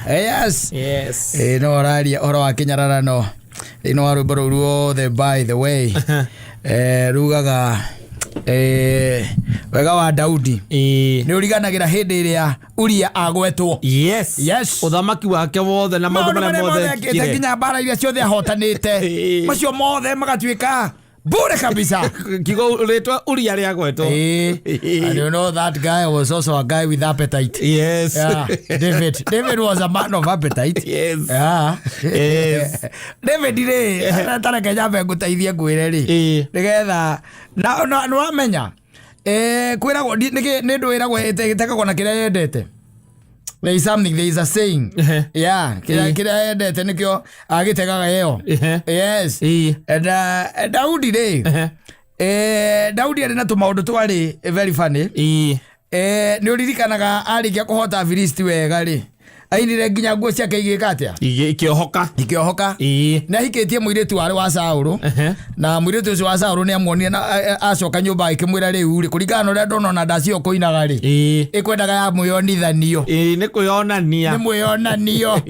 Yes. Yes. No ũraria ũhoro wa kĩnyararano thĩinĩ wa rwĩmbo rũu ruothe. By the way, rugaga wega wa Daudi nĩ ũriganagĩra hĩndĩ ĩrĩa Uria agwetwo. Ũthamaki wake wothe na maũndũ maũndũ marĩa marĩa mothe mothe ekĩte, ekire. Nginya mbara iria ciothe ahotanĩte, macio mothe magatuĩka bure kabisa. Kiugo rĩtwa Uria rĩagwetwo. And you know that guy was also a guy with appetite. Yeah, David. David was a man of appetite. David rĩ, tareke nyambe ngũteithie ngwĩre rĩ, nĩgetha na nĩwamenya kwĩragwo nĩ ndũ ĩragwo ĩtegagwo na kĩrĩa yendete. There is something, there is a saying. Yeah, kĩrĩa kĩrĩa yendete nĩkĩo agĩtegaga ĩyo. And Daudi rĩ, Daudi arĩ na tũmaũndũ twarĩ very funny. Nĩ ũririkanaga arĩkia kũhota Afilisti wega rĩ, ainire nginya nguo ciake igĩka atĩa? Ikĩohoka. Ikĩohoka. Nĩ ahikĩtie mũirĩtu warĩ wa Saũlũ, na mũirĩtu ũcio wa Saũlũ nĩ amuonire na acoka nyũmba agĩkĩmwĩra, rĩu rĩ, kũringana na ũrĩa ndona ona ndacio kũinaga rĩ, ĩkwendaga ya mwĩonithanio. Ĩĩ, nĩ kwĩyonania. Nĩ mwĩonanio.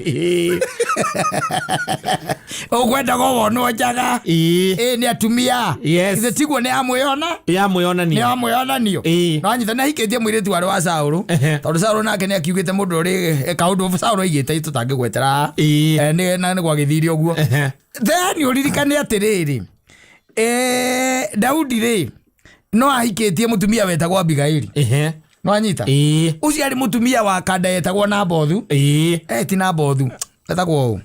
Ũkwendaga wonwo njaga. Ĩ nĩ atumia. Ithe tiguo nĩ amwĩona Ya mwĩyonania. Nĩ amwĩonanio. No anyita nĩ ahikĩtie mũirĩtu warĩ wa Saũlũ, tondũ Saũlũ nake nĩ akiugĩte mũndũ ũrĩ kaũndũ Saũlũ aigĩte tũtangĩgwetera. Na nĩ gwagĩthire ũguo. Then ũririkane atĩrĩrĩ, Daudi rĩ, no ahikĩtie mũtumia wetagwo Abigaili. No anyita ũcio arĩ mũtumia wa kanda yetagwo Nabothu. Ti Nabothu, etagwo ũũ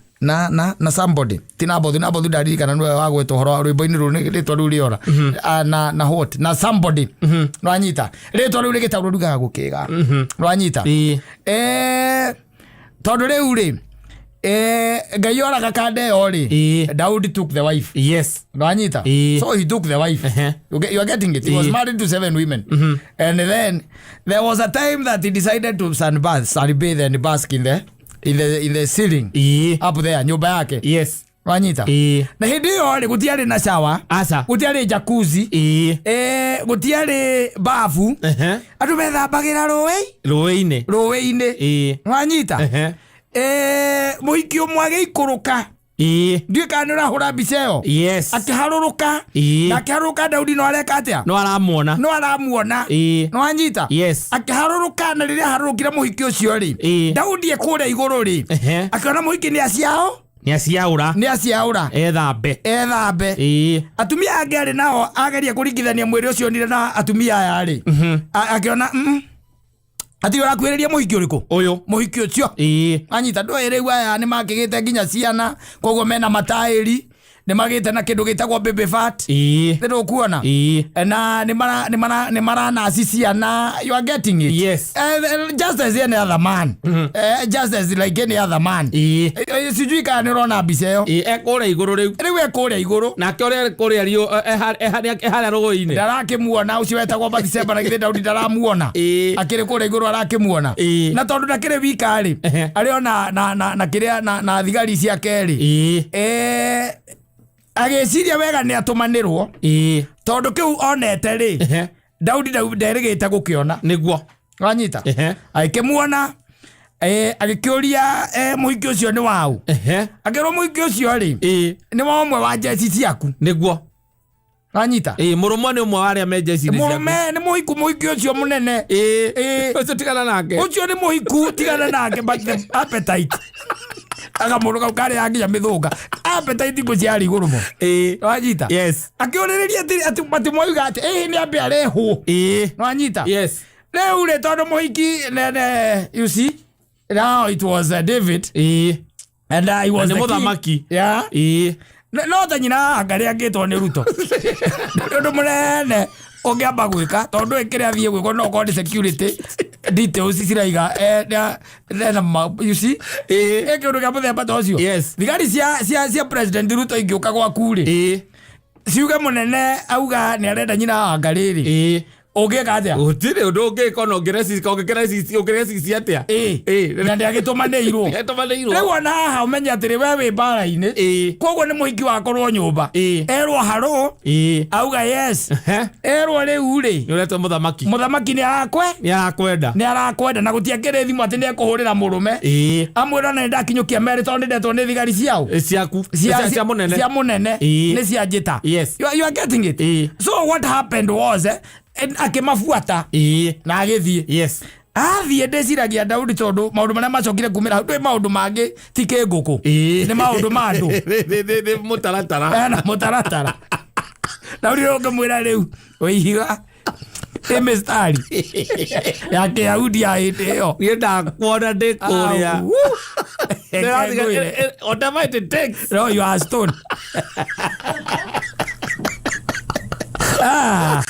na somebody, ti Nabothu. Nabothu ndaririkana nĩwe wagwetwo ũhoro wa rwĩmbo-inĩ rũu, nĩ rĩtwa rĩu rĩora. Ah, na what na somebody. No anyita rĩtwa rĩu rĩgĩtaũrwo riugaga gũkĩga. No anyita tondũ rĩu rĩ, Ngai oraga kanda ĩyo rĩ, Daudi took the wife. No anyita. So he took the wife. You are getting it? He was married to seven women, and then there was a time that he decided to sunbath, sunbathe and bask in the ceiling up there nyũmba yake. Wanyita? Na hĩndĩ ĩyo rĩ, gũtiarĩ na shower. Aca. Gũtiarĩ jacuzzi. Gũtiarĩ bafu. Andũ methambagĩra rũĩ. Rũĩ-inĩ. Rũĩ-inĩ. Wanyita? Mũhiki ũmwe agĩikũrũka. Ndiũĩ kana nĩ ũrahũra mbica ĩyo. Yes. Akĩharũrũka. Na akĩharũrũka, Daudi no areka atĩa? No aramuona. No aramuona. No anyita. Akĩharũrũka, na rĩrĩa aharũrũkire mũhiki ũcio rĩ, Daudi e kũrĩa igũrũ rĩ, akĩona mũhiki nĩ aciao Nĩ aciaũra. Nĩ aciaũra. Ethambe. Ethambe. Atumia angĩ arĩ nao, ageria kũringithania mwĩrĩ ũcio onire na atumia aya rĩ, akĩona atirĩ ũrakuhĩrĩria mũhiki ũrĩkũ. Ũyũ. Mũhiki ũcio. Anyita ndũĩ rĩu aya nĩ makĩgĩte nginya ciana, koguo mena mataĩri, nĩ magĩte na kĩndũ gĩtagwo baby fat. Nĩ ndũkuona? Na nĩ maranaci ciana. You are getting it? Yes. Just as any other man, just as like any other man. Sijui kana nĩ ũrona mbica ĩyo. Ĩĩ, e kũrĩa igũrũ rĩu. Rĩu e kũrĩa igũrũ. Nake ũrĩa arĩ kũrĩa riũ e harĩa rũĩ-inĩ. Ndarakĩmuona ũcio wetagwo Bathsheba, na githĩ Daudi ndaramuona? Akĩrĩ kũrĩa igũrũ arakĩmuona. Na tondũ ndakĩrĩ wika rĩ, arĩ o na kĩrĩa na thigari ciake rĩ. Agĩciria wega nĩ atũmanĩrwo, tondũ kĩu onete rĩ, Daudi nderĩgĩte gũkĩona. Wanyita? Agĩkĩmuona, agĩkĩũria, mũhiki ũcio nĩ waũ? Akĩrwo mũhiki ũcio rĩ, nĩ wa ũmwe wa njeci ciaku. Wanyita? Ĩĩ, mũrũme nĩ ũmwe wa arĩa me njeci-inĩ ciaku. Mũrũme nĩ mũhiku, mũhiki ũcio mũnene. Ũcio tigana nake. Ũcio nĩ mũhiku, tigana nake. But the appetite, akamũndũ kau karĩa nginya mĩthũnga, appetite ngũ ciarĩ igũrũ mũno. Wanyita? Yes. Akĩũrĩrĩria atĩ atĩ moiga atĩ ĩhĩ nĩ ambe arehwo. Wanyita? Yes. Rĩu rĩ, tondũ mũhiki ne, you see, now it was David and he was Na nĩ the king. Mũthamaki. No ta nyina angarĩ angĩtwo nĩ Ruto, nĩ ũndũ mũnene ũngĩamba gwĩka, tondũ kĩrĩa athiĩ gwĩkwo no ũkorwo nĩ security details ciraiga you see, kĩũndũ kĩa mũthemba ta ũcio. Thigari cia President Ruto ingĩũka gwaku rĩ, ciuge mũnene auga nĩ arenda nyina wa Wangarĩ rĩ, Ũngĩka atĩa? Gũtirĩ ũndũ ũngĩka ona ũngĩrecici atĩa. Ĩĩ. Na ndĩagĩtũmanĩirwo. Nĩagĩtũmanĩirwo. Rĩu ona haha ũmenye atĩrĩ, we wĩ mbara-inĩ. Koguo nĩ mũhiki wakorwo nyũmba. Erwo harũ. Auga yes. Erwo rĩu rĩ. Nĩ ũretwo mũthamaki. Mũthamaki nĩ arakwe. Nĩ arakwenda. Nĩ arakwenda na gũtiakĩrĩ thimũ atĩ nĩ ekũhũrĩra mũrũme. Amwĩra ona nĩ ndakinyũkia merĩ tondũ nĩ ndetwo nĩ thigari ciao. Ciaku. Cia mũnene. Cia mũnene. Nĩ cia njĩta. You are getting it? So what happened was akĩmabuata. Na agĩthiĩ. Athiĩ ndĩciragia Daudi tondũ maũndũ marĩa macokire kumĩra hau ndũĩ maũndũ mangĩ ti kĩngũkũ. Nĩ maũndũ ma andũ. Nĩ mũtaratara. Ena mũtaratara. Daudi rĩu ũngĩmwĩra rĩu wĩ ihiga ĩ mĩstari ya Kĩyahudi ya hĩndĩ ĩyo. Niĩ ndakuona ndĩ kũrĩa. Au. Reke ngwĩre. Whatever it takes. No, you are stone. Ah.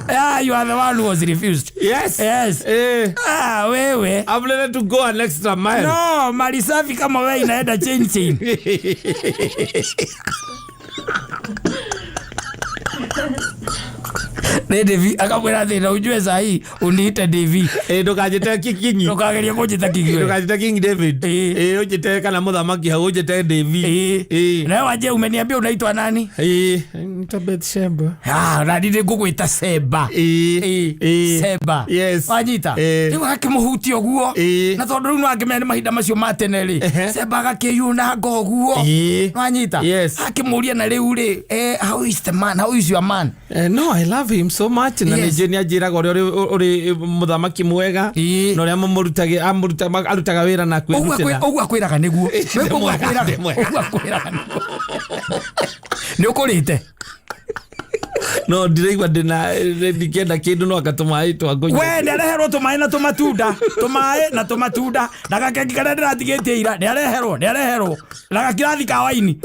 Ah, you are the one who was refused. Yes. Yes. Ah, wewe. I'm ready to go an extra mile. No, mali safi kama wewe inaenda chain chain. Nĩ Devi akamwĩra thĩna ujue sahi uniite Devi. Ndũkanjĩte Kingi. Ndũkagerie kũnjĩta Kingi. Ndũkanjĩte King David. Ũnjĩte kana mũthamaki hau ũnjĩte Devi. Na wewe waje umeniambia unaitwa nani? Nita Bethsheba. Ah, na nĩ ngũgwĩta Seba. Seba. Yes. Wanyita. Rĩu akĩmũhutia ũguo. Na tondũ rĩu no akĩmenya nĩ mahinda macio ma tene rĩ. Seba agakĩyunanga ũguo. Wanyita. Yes. Akĩmũria na rĩu rĩ, how is the man? How is your man? No, I love him so much. Na nĩ nĩ anjĩraga ũrĩa ũrĩ mũthamaki mwega. Na ũrĩa arutaga wĩra na kwĩrutĩra. Ũguo akwĩraga nĩguo. Ũguo akwĩraga. Ũguo akwĩraga nĩguo. Nĩ ũkũrĩte. No ndiraigua ndĩna ndingĩenda kĩndũ no anga tũmaĩ twa ngũnyua. We nĩ areherwo tũmaĩ na tũmatunda. Tũmaĩ na tũmatunda. Na gakeki karĩa ndĩratigĩtie ira nĩ areherwo, nĩ areherwo. Na gakirathi ka waini.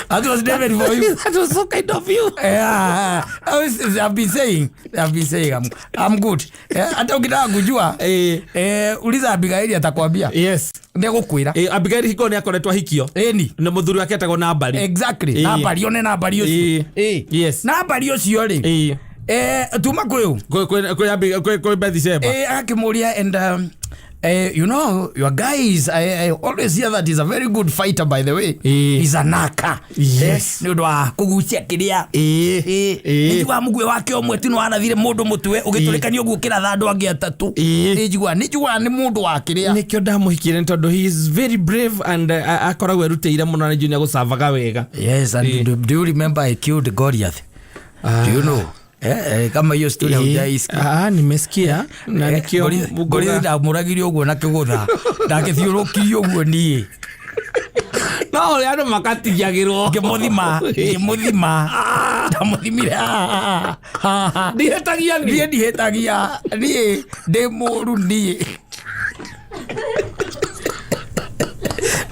That was David for you. That was so kind of you. Yeah, I've been saying, I'm good. Hata ukitaka kujua, uliza Abigail atakwambia. Yes. Ndegũkwĩra. Abigail hiko nĩ akoretwo ahikio. Ĩni. Na mũthuri wake etagwo Nabali. Exactly. Nabali, one Nabali ũcio. Yes. Nabali ũcio rĩ. Tuma kwĩ ũ? Kwĩ Bethsheba. Akĩmũria and you know, your guys, I always hear that he's a very good fighter, by the way. He's a naka. Yes. Nĩ ũndũ wa kũgucia kĩrĩa. Nĩ njiguaga mũguĩ wake ũmwe tu nĩ warathire mũndũ mũtwe ũgĩtũrĩkania ũguo ũkĩratha andũ angĩ atatũ. Nĩ njiguaga nĩ mũndũ wa kĩrĩa. Nĩkĩo ndamũhikire nĩ tondũ he is very brave and akoragwo erutĩire mũno na nĩ njũĩ nĩ agũcavaga wega. Yes, and do you remember I killed Goliath? Do you know? Kama hiyo story haujaisikia. Nimesikia na nikio Goliath ndamũragire ũguo na kĩgũtha. Ndakĩthiũrũkirie ũguo niĩ. No ũrĩa andũ makatigagĩrwo. Ngĩmũthima. Ndamũthimire. Ndihĩtagia niĩ. Niĩ ndihĩtagia. Niĩ ndĩ mũũru niĩ.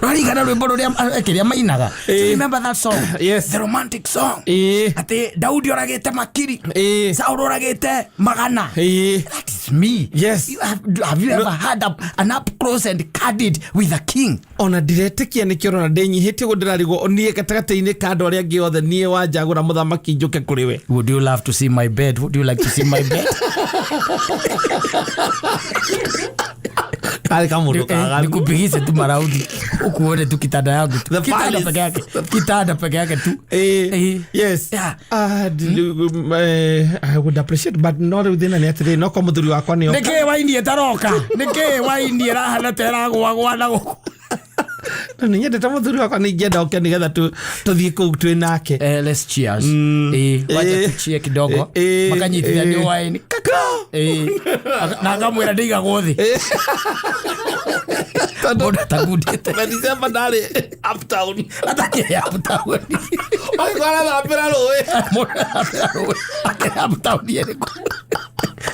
Rwarigana rwĩmbo rũrĩa kĩrĩa mainaga. Do you remember that song? Yes. The romantic song. Atĩ Daudi oragĩte makiri. Saul oragĩte magana. That is me. Yes. You have you ever had an up close and candid with a king? Ona ndiretĩkia nĩkĩo ũrona ndĩnyihĩtie ũguo ndĩrarigwo niĩ gatagatĩ-inĩ ka andũ arĩa angĩ othe niĩ wanjagũra mũthamaki njũke kũrĩ we. Would you love to see my bed? Would you like to see my bed? Kale kama mũndũ kaganu. Nikupigice tu maraundi ukuone tu kitanda yangu tu. The Kitanda palace. peke yake. Kitanda peke yake tu. Yes. Yeah. I would appreciate but not within an atĩrĩ no kwa mũthuri wakwa nĩ oka. Nĩkĩĩ waini ĩtaroka? Nĩkĩĩ waini ĩrahana ta ĩragũagũa na gũkũ? Na nĩ nyendete mũthuri wakwa nĩ ingĩenda oke nĩgetha tũthiĩ kũu twĩ nake. Let's cheers. Wacha tuchie kidogo. Makanyitithania waini. Kaka. Na ngamwĩra ndĩigagwo thĩ. Mũndũ atagundĩte. Bethsheba ndarĩ uptown. Atakĩrĩ uptown. Agĩkorwo arathambĩra rũĩ. Mũndũ arathambĩra rũĩ. Akĩrĩ uptown ĩrĩkũ?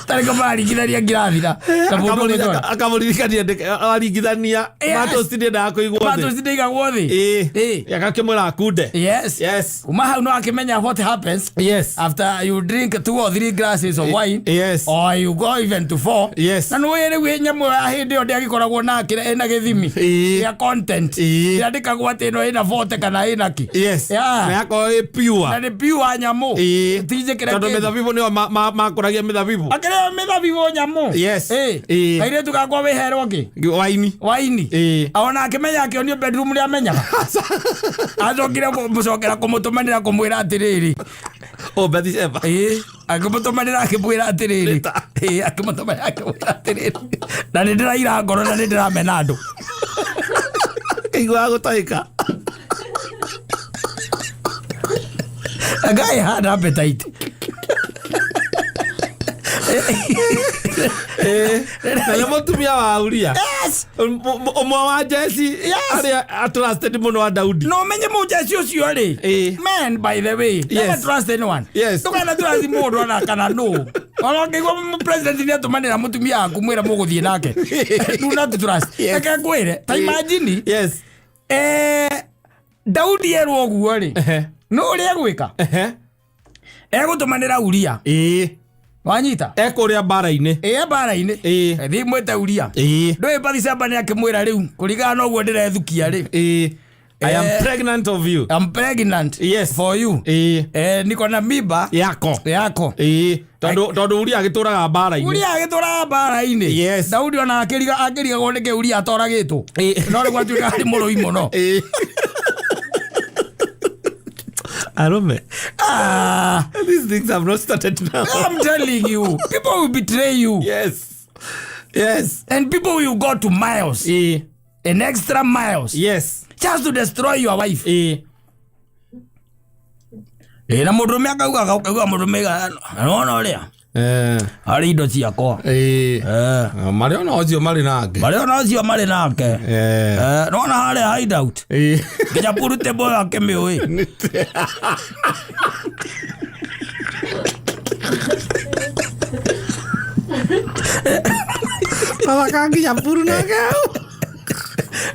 Tarĩko mararingithania ngirathi na mũndũ ũgĩtwara. Akamũririkania aringithania Yes. matosti ndĩendaga kũigwo thĩ. Matosti ndĩigagwo thĩ. Ĩĩ. Ĩĩ. Agakĩmwĩra akunde. Yes. Yes. Kuma hau no akĩmenya what happens Yes. after you drink two or three glasses of wine. Yes. Or you go even to four. Yes. Na nĩ rĩu nyamũ ya hĩndĩ ĩyo ndĩagĩkoragwo na kĩrĩa ĩna gĩthimi Ĩĩ. gĩa content. Ĩĩ. Yandĩkagwo atĩ ĩno ĩna 40 kana ĩna kĩ. Yes. Yeah. Na yakorwo ĩ pure. Na nĩ pure nyamũ. Ĩĩ. Ti njĩkĩre Tondũ kĩndũ. mĩthabibũ nĩyo makũragia mĩthabibũ. Akĩrĩa mĩthabibũ nyamũ. Yes. Ĩĩ. Ĩĩ. Kairĩtu gakwa wĩherwo kĩ? Waini. Waini. Ĩĩ. Ona akĩmenya akĩonio bedroom nĩ amenyaga. Acokire kũmũcokera kũmũtũmanĩra kũmwĩra atĩrĩrĩ. Oh, Bathsheba. Ĩĩ. Akĩmũtũmanĩra akĩmwĩra atĩrĩrĩ. Rita. Ĩĩ, akĩmũtũmanĩra akĩmwĩra atĩrĩrĩ. Na nĩ ndĩraira ngoro na nĩ ndĩramena andũ. Kaiguaga gũtahĩka. A guy had appetite. Na nĩ mũtumia wa Uria. Yes. Ũmwe wa jeci Yes. arĩa atrusted mũno wa Daudi. No menye mũjeci ũcio rĩ. Ĩĩ. Man, by the way, never Yes. trust anyone. Yes. Ndũkana trust mũndũ ona kana nũ. Ona ũngĩigua president nĩ atũmanĩra mũtumia waku mwĩra mũgũthiĩ nake. Do not trust. Yes. Reke ngwĩre, ta imagine Yes. Daudi erwo ũguo rĩ. Ehe. Nũ ũrĩa egwĩka? Ehe. Egũtũmanĩra Uria. Ĩĩ. Wanyita? Ekũrĩa mbara-inĩ. Ĩĩ mbara-inĩ. Ĩĩ. Thiĩ mwĩte Uria. Ĩĩ. Ndũĩ Bathsheba nĩ akĩmwĩra rĩu kũringana na ũguo ndĩrethukia rĩ. Ĩĩ. I am Eh. pregnant of you. I'm pregnant Yes. for you. Ĩĩ. Niko na mimba Yako. yako. Ĩĩ. Tondũ tondũ Uria agĩtũraga mbara-inĩ. Uria agĩtũraga mbara-inĩ. Yes. Daudi ona akĩrigagwo nĩkĩ Uria atoragĩtwo. Ĩĩ. No rĩu atuĩka arĩ mũrũi mũno. Ĩĩ. Arũme. Ah, These things have not started now. I'm telling you, people will betray you. Yes. Yes. And people will go to miles, Ĩĩ. an extra miles, Yes. just to destroy your wife. Ĩĩ. Ĩĩ, na mũndũrũme akauga akauga mũndũrũme nona ũrĩa Eh. harĩ indo ciakwa. Ĩĩ. Eh, Marĩ ona ũcio marĩ nake. marĩ ona ũcio marĩ nake. Eh. Nona harĩa hideout. Ĩĩ. Nginya pool table ĩyo akĩmĩũĩ. Mathaka nginya puru nake hau.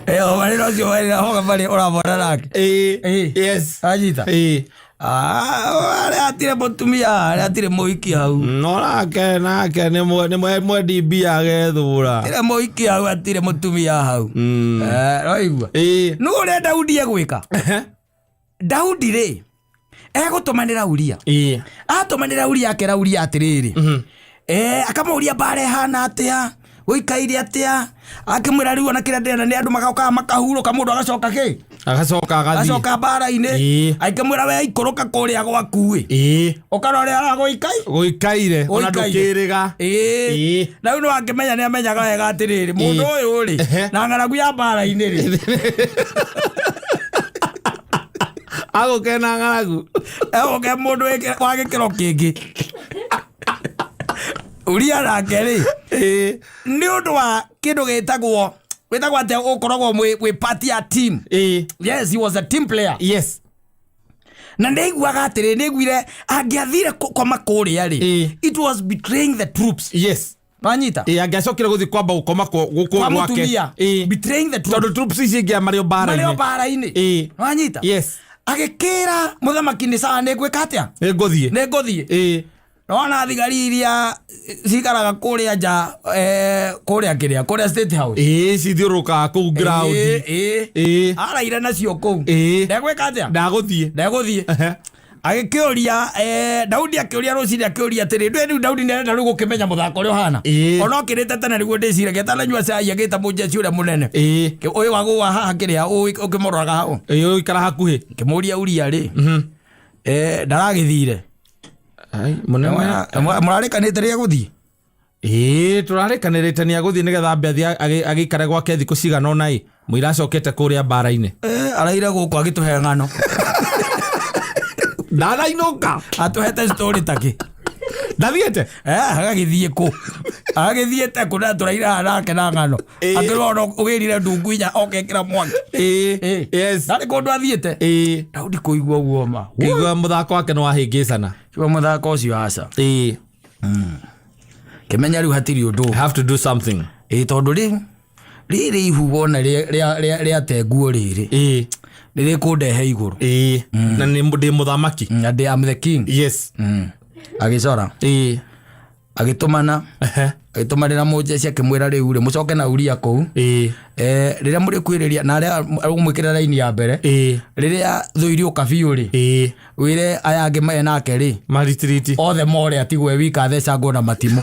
Ĩyo marĩ na ũcio marĩ na hoga marĩ ũramona nake. Ĩĩ. Ĩĩ. Yes. Anyita. Ĩĩ. Ah, harĩa hatirĩ mũtumia harĩa hatirĩ mũhiki hau. No nake nake nĩ mwendi mbia agethũra. Hatirĩ mũhiki hau hatirĩ mũtumia hau. Waigua. Ĩĩ. Nũ ũrĩa Daudi egwĩka? Daudi rĩ egũtũmanĩra Uria. Ĩĩ. Atũmanĩra Uria akera Uria atĩrĩrĩ. Akamũria mbara ĩhana atĩa gũikaire atĩa akĩmwĩra rĩu ona kĩrĩa ndĩrenda nĩ andũ magokaga makahurũka mũndũ agacoka kĩ Agacoka agathiĩ. agacoka mbara-inĩ Ĩĩ. akĩmwĩra we ikũrũka kũrĩa gwaku ĩ Ĩĩ. ũkarora ũrĩa gũikai Gũikaire ona Gũikaire. ndũkĩrĩga. Ĩĩ. Ĩĩ. Na rĩu nĩwakĩmenya nĩ amenyaga wega atĩrĩrĩ mũndũ Ĩĩ. ũyũ rĩ Ehe. na ng'aragu ya mbara-inĩ rĩ Agũke na ng'aragu. egũke mũndũ wa gĩkĩro kĩngĩ Uria nake rĩ Ĩĩ. nĩ ũndũ wa kĩndũ gĩtagwo wĩtagwo atĩa ũkoragwo mwĩ part ya team. Ĩĩ. Yes, he was a team player. Yes. Na nĩaiguaga atĩrĩ nĩaiguire angĩathire koma kũrĩa rĩ Ĩĩ. it was betraying the troops. Yes. Wanyita? Ĩĩ angĩacokire gũthiĩ kwamba gũkoma gũkũ Kwa gwake. mũtumia. Ĩĩ. Betraying the troops. Tondũ troops ici ingĩ marĩ o Marĩ o mbara-inĩ. mbara-inĩ. Ĩĩ. Wanyita? Yes. Agĩkĩra mũthamaki nĩ sawa nĩngwĩka atĩa? Nĩ ngũthiĩ. Nĩngũthiĩ. Ĩĩ. Nona thigari iria cikaraga kũrĩa nja kũrĩa kĩrĩa kũrĩa State House. Ĩĩ cithiũrũrũkaga kũu ground. Ĩĩ, ĩĩ. Ĩĩ. Araire nacio kũu. Ĩĩ. Ndegwĩka atĩa? Ndagũthiĩ. Ndegũthiĩ. Ehe. Agĩkĩũria Daudi akĩũria rũcinĩ akĩũria atĩrĩ ndũĩ rĩu Daudi nĩarenda rĩu gũkĩmenya mũthako ũrĩa ũhana. Ĩĩ. Ona okĩrĩte tene nĩguo ndĩciragia atananyua cai agĩta mũjeci ũrĩa mũnene. Ĩĩ. Ũyũ wagũa haha kĩrĩa ũkĩmũroraga hau. Ĩĩ ũikara hakuhĩ. Ngĩmũria Uria rĩ ndaragĩthire. Ai mũnene. Mũrarĩkanĩte rĩrĩa gũthiĩ? Ĩĩ tũrarĩkanĩrĩte nĩ agũthiĩ nĩgetha ambe athiĩ agĩikare gwake thikũ cigana ũna ĩ mũira acokete kũrĩa mbara-inĩ. Araire gũkũ agĩtũhe ng'ano. Ndanainũka. Atũhete story takĩ. Ndathiĩte? Agagĩthiĩ kũ? Agagĩthiĩte kũ na tũraire haha nake na ng'ano. Ĩĩ. Akĩrwo ona ũgĩrire ndungu inya okekĩra mwaki. Ĩĩ. Ĩĩ. Yes. Ndarĩ kũndũ athiĩte. Ĩĩ. Daudi kũigua ũguo ma. Kĩigua mũthako wake nĩ wahĩngĩcana. Kĩigua mũthako ũcio aca. Ĩĩ. Kĩmenya rĩu hatirĩ ũndũ. I have to do something. Ĩ tondũ rĩu rĩrĩ ihu wona rĩate nguo rĩrĩ nĩ rĩkũndehe igũrũ. Na nĩ ndĩ mũthamaki. And I am the king. Yes. Agĩcora. Agĩtũmana. Agĩtũmanĩra mũnjeci akĩmwĩra rĩu rĩ mũcoke na Uria kũu. Rĩrĩa mũrĩkuhĩrĩria na arĩa ũmwĩkĩre raini ya mbere. Rĩrĩa thũ iriũka biũ rĩ. Wĩre aya angĩ me nake rĩ. Maritiriti. Othe more atigwo e wika athecangwo na matimũ.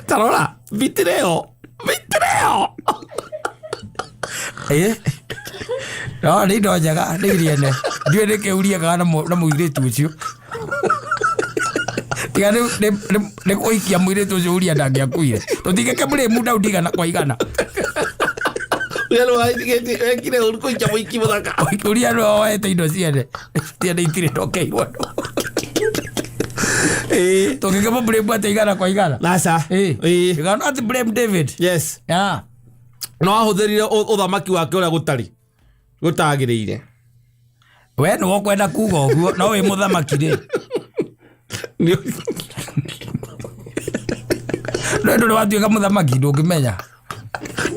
Tarora bitireo bitireo. No nĩ indo njega nĩ iriene. Ndiũĩ nĩkĩ Uria ekaga na mũirĩtu ũcio. Tiga nĩ kũhikia mũirĩtu ũcio Uria ndangĩakuire. Tũtingĩkĩmũrĩmu Daudi igana kwa igana. Uria nĩwe wekire ũru kũhikia mũhiki mũthaka. Uria nĩwe woete indo ciene. Ciene itirĩ ndokeirwo andũ. Tũngĩkĩmũblame atĩa igana kwa igana? Aca. You cannot blame David. Yes. Yeah. No ahũthĩrire ũthamaki wake ũrĩa gũtarĩ gũtagĩrĩire. We nĩwe ũkwenda kuga ũguo no wĩ mũthamaki rĩ. No ndũrĩ watuĩka mũthamaki ndũngĩmenya.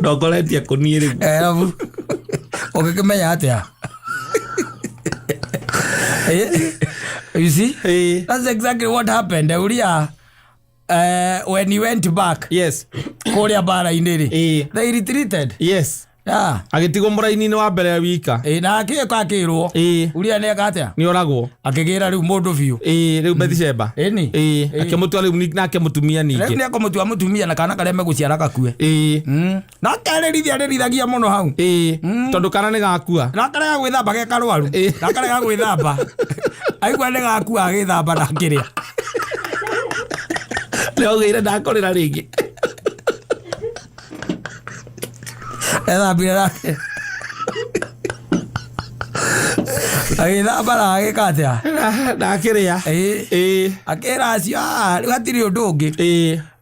Ndongoretie kũniĩ rĩu. Arabu ũngĩkĩmenya atĩa? You see? That's exactly what happened. Uria when he went back kũrĩa mbara-inĩ rĩ. They retreated. Yes. Yeah. Agĩtigwo mũraini-inĩ wa mbere wika. Na akĩka akĩrwo. Uria nĩeka atĩa? Nĩ oragwo. Akĩgĩra rĩu mũndũ biũ. Rĩu Bathsheba. Ĩni. Akĩmũtua rĩu nake mũtumia Rĩu ningĩ. nĩ ekũmũtua mũtumia na kana karĩa megũciara gakue. Na akarĩrithia arĩrithagia mũno hau. Tondũ kana nĩ gakua. Na akarega gwĩthamba ge karwaru. Na akarega gwĩthamba. Aigua nĩ gakua agĩthamba na akĩrĩa. Nĩ augĩire ndakũrĩra rĩngĩ. Ethambire nake. Agĩthamba na agĩka atĩa? Na akĩrĩa. Akĩra acio, rĩu hatirĩ ũndũ ũngĩ.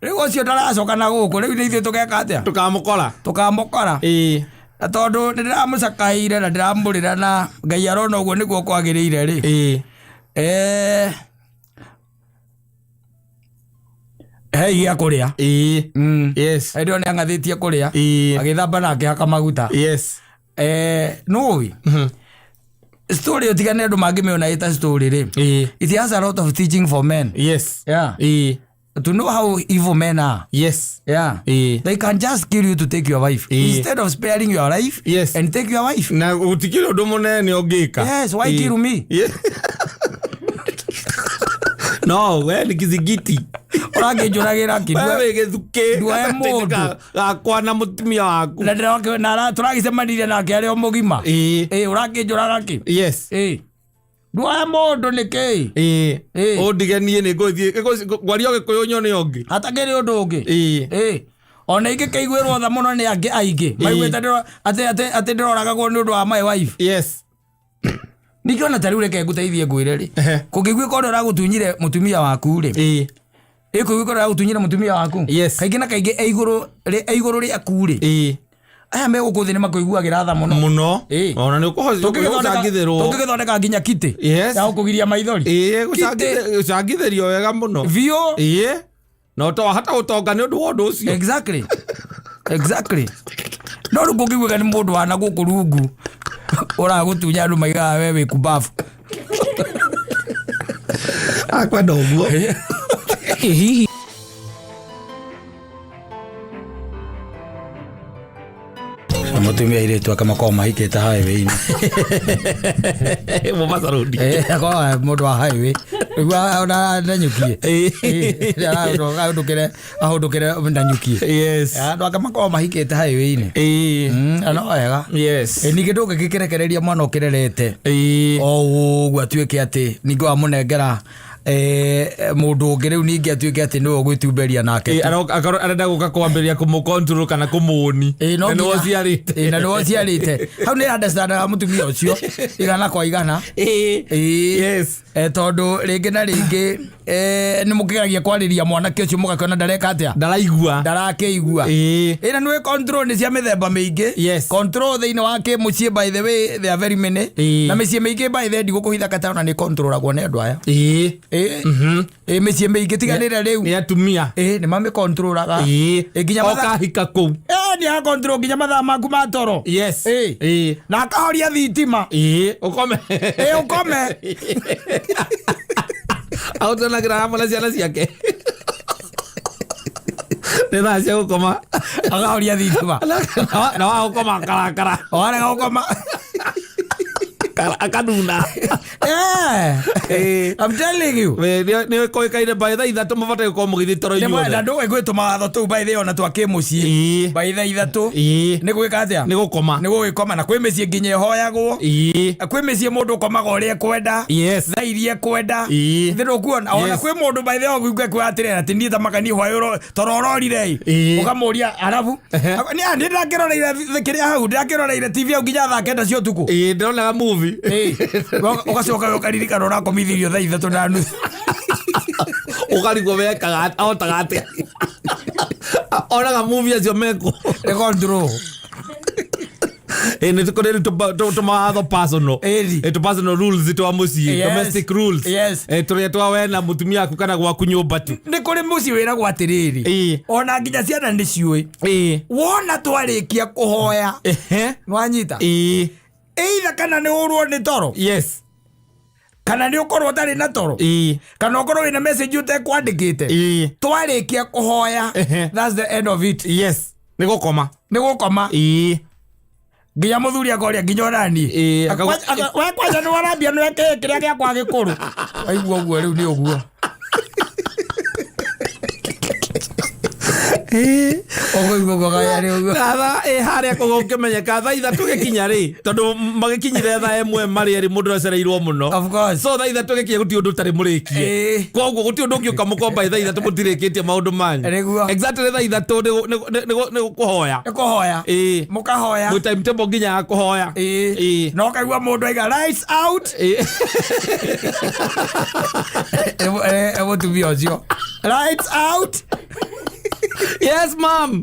Rĩu ũcio ndaracoka na gũkũ, rĩu nĩ ithuĩ tũgeka atĩa? Tũkamũkora. Tũkamũkora. Na tondũ nĩ ndĩramũcakaĩire na ndĩramũrĩra na Ngai arona ũguo nĩguo kwagĩrĩire rĩ. Hei gĩa kũrĩa. Yes. Hĩndĩ ĩyo nĩ ang'athĩtie kũrĩa. Agĩthamba na akĩhaka maguta. Yes. Nũĩ? Story ũtigane andũ mangĩmĩona ĩta story rĩ. It has a lot of teaching for men. Yes. Yeah. To know how evil men are. Yes. Yeah. They can just kill you to take your wife. Instead of sparing your life Yes. and take your wife. Na gũtikĩrĩ ũndũ mũnene ũngĩka. Yes, why kill me? Yes. No, we nĩ kizingiti. Ũrakĩnjũragĩra kĩ? We wĩ gĩthukĩ. Nduoe mũndũ. Gakwa na mũtumia waku. Na ndĩroke na tũragĩcemanirie nake arĩ o mũgima. Ũrakĩnjũraga kĩ? Yes. Nduoe mũndũ nĩkĩ? Ũndige niĩ nĩ ngũthiĩ ngwaria Gĩkũyũ nyone ũngĩ. Hatakĩrĩ ũndũ ũngĩ. Ona ingĩkĩiguĩrwo tha mũno nĩ angĩ aingĩ. Maiguĩte atĩ ndĩroragagwo nĩ ũndũ wa my wife. Yes. Ningĩ ona ta rĩu reke ngũteithie ngwĩre rĩ. Kũngĩguĩka ũrĩa ũragũtunyire mũtumia waku rĩ. Ĩkũiguĩka ũrĩa ũragũtunyire mũtumia waku. Yes. Kaingĩ na kaingĩ e igũrũ rĩaku rĩ. Aya me gũkũ thĩ nĩ makũiguagĩra tha mũno. Mũno. Ona nĩ ũkũcangithĩrwo. Tũngĩgĩthondeka nginya kitĩ. Yes. Ya gũkũgiria maithori. Gũcangithĩrio wega mũno. Biũ. Na ũtawahota gũtonga nĩ ũndũ wa ũndũ ũcio. Exactly. Exactly. No rĩu kũngĩguĩka nĩ mũndũ wa na gũkũ rungu ũragũtunya andũ maigaga we wĩ kumbabu. Akwenda ũguo. Hihi Mũtumia airĩtu ake makoragwo mahikĩte highway-inĩ. Mombasa Road. Akoragwo mũndũ wa highway. Nĩguo ona Nanyukie. Ahũndũkĩre ahũndũkĩre Nanyukie. Yes. Andũ ake makoragwo mahikĩte highway-inĩ. Na no wega. Yes. Ningĩ ndũngĩgĩkĩrekereria mwana ũkĩrerete. O ũguo atuĩke atĩ ningĩ wamũnengera mũndũ ũngĩ rĩu ningĩ atuĩke atĩ nĩwe ũgwĩtumberia nake. Akorwo arenda gũka kwambĩrĩria kũmũ-control kana kũmũni. No Na nĩwe nginya- ũciarĩte. Na nĩwe ũciarĩte. Hau nĩ understandaga mũtumia ũcio igana kwa igana. Yes. Tondũ rĩngĩ na rĩngĩ nĩ mũkĩgeragia kwarĩria mwanake ũcio mũgakĩona ndareka atĩa? Ndaraigua. Ndarakĩigua. Na nĩũĩ control nĩ cia mĩthemba mĩingĩ. Yes. Control thĩinĩ wa kĩmũciĩ by the way there are very many. Na mĩciĩ mĩingĩ by the way ndigũkũhitha kata ona nĩ controlagwo nĩ andũ aya. Ĩ mĩciĩ mĩingĩ tiganĩre rĩu. Nĩ atumia. Ĩ nĩ mamĩkontrolaga. Ĩĩ. Ĩ nginya mathaa Okahika kũu. Ĩ nĩ akontrol nginya mathaa maku ma toro. Yes. Ĩ. Ĩĩ. Na akahoria thitima. Ĩĩ, ũkome. Ĩ ũkome. Aũtanagĩra hamwe na ciana ciake. Nĩ thaa cia gũkoma. Akahoria thitima. Na wa gũkoma akarakara. Warega gũkoma. Akanuna. Eh. Ĩ. I'm telling you. Nĩ koĩkaine by thaa 3 mũbataire gũkorwo mũgĩthiĩ toro Nĩ mwenda inyuothe. ndũĩ gwĩ tũmawatho tũu by the way ona twa kĩmũciĩ. Ĩĩ. By thaa 3. Ĩĩ. Nĩ gwĩka atĩa? Nĩ gũkoma. Nĩ gũgĩkoma na kwĩ mĩciĩ nginya ĩhoyagwo. Ĩĩ. Kwĩ mĩciĩ mũndũ ũkomaga ũrĩa ekwenda. Yes. Thaa iria ekwenda. Ĩĩ. Thĩ ndũkuona ona Yes. kwĩ mũndũ by the way ũguo kwĩ atĩrĩrĩ atĩ niĩ ta makani hwaĩ ũro toro ũrorire ĩ. Ĩĩ. Ũkamũria arabu. Ehe. Nĩ nĩ ndĩrakĩroreire kĩrĩa hau ndĩrakĩroreire TV hau nginya thaa 9 cia ũtukũ. Ĩĩ, ndĩronaga movie. Ĩĩ. Ũgacoka ũkaririkana ũrakomithirio thaa 3:30. Ũkarigwo wekaga ahotaga atĩa. Onaga movie acio mekũ. Nĩ control. Ĩ nĩ kũrĩ rĩu tũmawatho personal. Ĩri. Ĩ, tũ personal rules twa mũciĩ. Yes. Domestic rules. Yes. Ĩ, tũrĩa twa we na mũtumia waku kana gwaku nyũmba tu. Nĩ kũrĩ mũciĩ wĩragwo atĩrĩrĩ. Ĩĩ. Ona nginya ciana nĩ ciũĩ. Ĩĩ. Wona twarĩkia kũhoya. Ehe. Nĩwanyita? Ĩĩ. Either kana nĩ ũrwo nĩ toro. Yes. Kana nĩ ũkorwo ũtarĩ na toro. Ĩĩ. Kana ũkorwo wĩna message ũtekwandĩkĩte. Ĩĩ. Twarĩkia kũhoya. Ehe. That's the end of it. Yes. Nĩ gũkoma. Nĩ gũkoma. Ĩĩ. Nginya mũthuri akoria nginya onaniĩ. Ĩĩ, akauga- We kwanja nĩ warambia nĩ wekĩĩ kĩrĩa gĩakwa gĩkũrũ. Waigua ũguo rĩu nĩ ũguo. Ũkũigua ũguo kaya nĩ ũguo. Thaa ĩ harĩa kũu ũkĩmenyeka thaa 3 gĩkinya rĩ tondũ magĩkinyire thaa 1 marĩ erĩ mũndũ acereirwo mũno. Of course. So thaa 3 gĩkinya gũtirĩ ũndũ ũtarĩ mũrĩkie. Ĩĩ. Koguo gũtirĩ ũndũ ũngĩũka mũkomba thaa 3 mũtirĩkĩtie maũndũ manyu. Nĩguo. Exactly thaa 3 nĩ kũhoya. Nĩ kũhoya. Ĩĩ. Mũkahoya. Mwĩ timetable nginya ya kũhoya. Ĩĩ. Ĩĩ. Na ũkaigua mũndũ aiga lights out. Ĩĩ. Ĩ mũtumia ũcio. Lights out. Yes ma'am.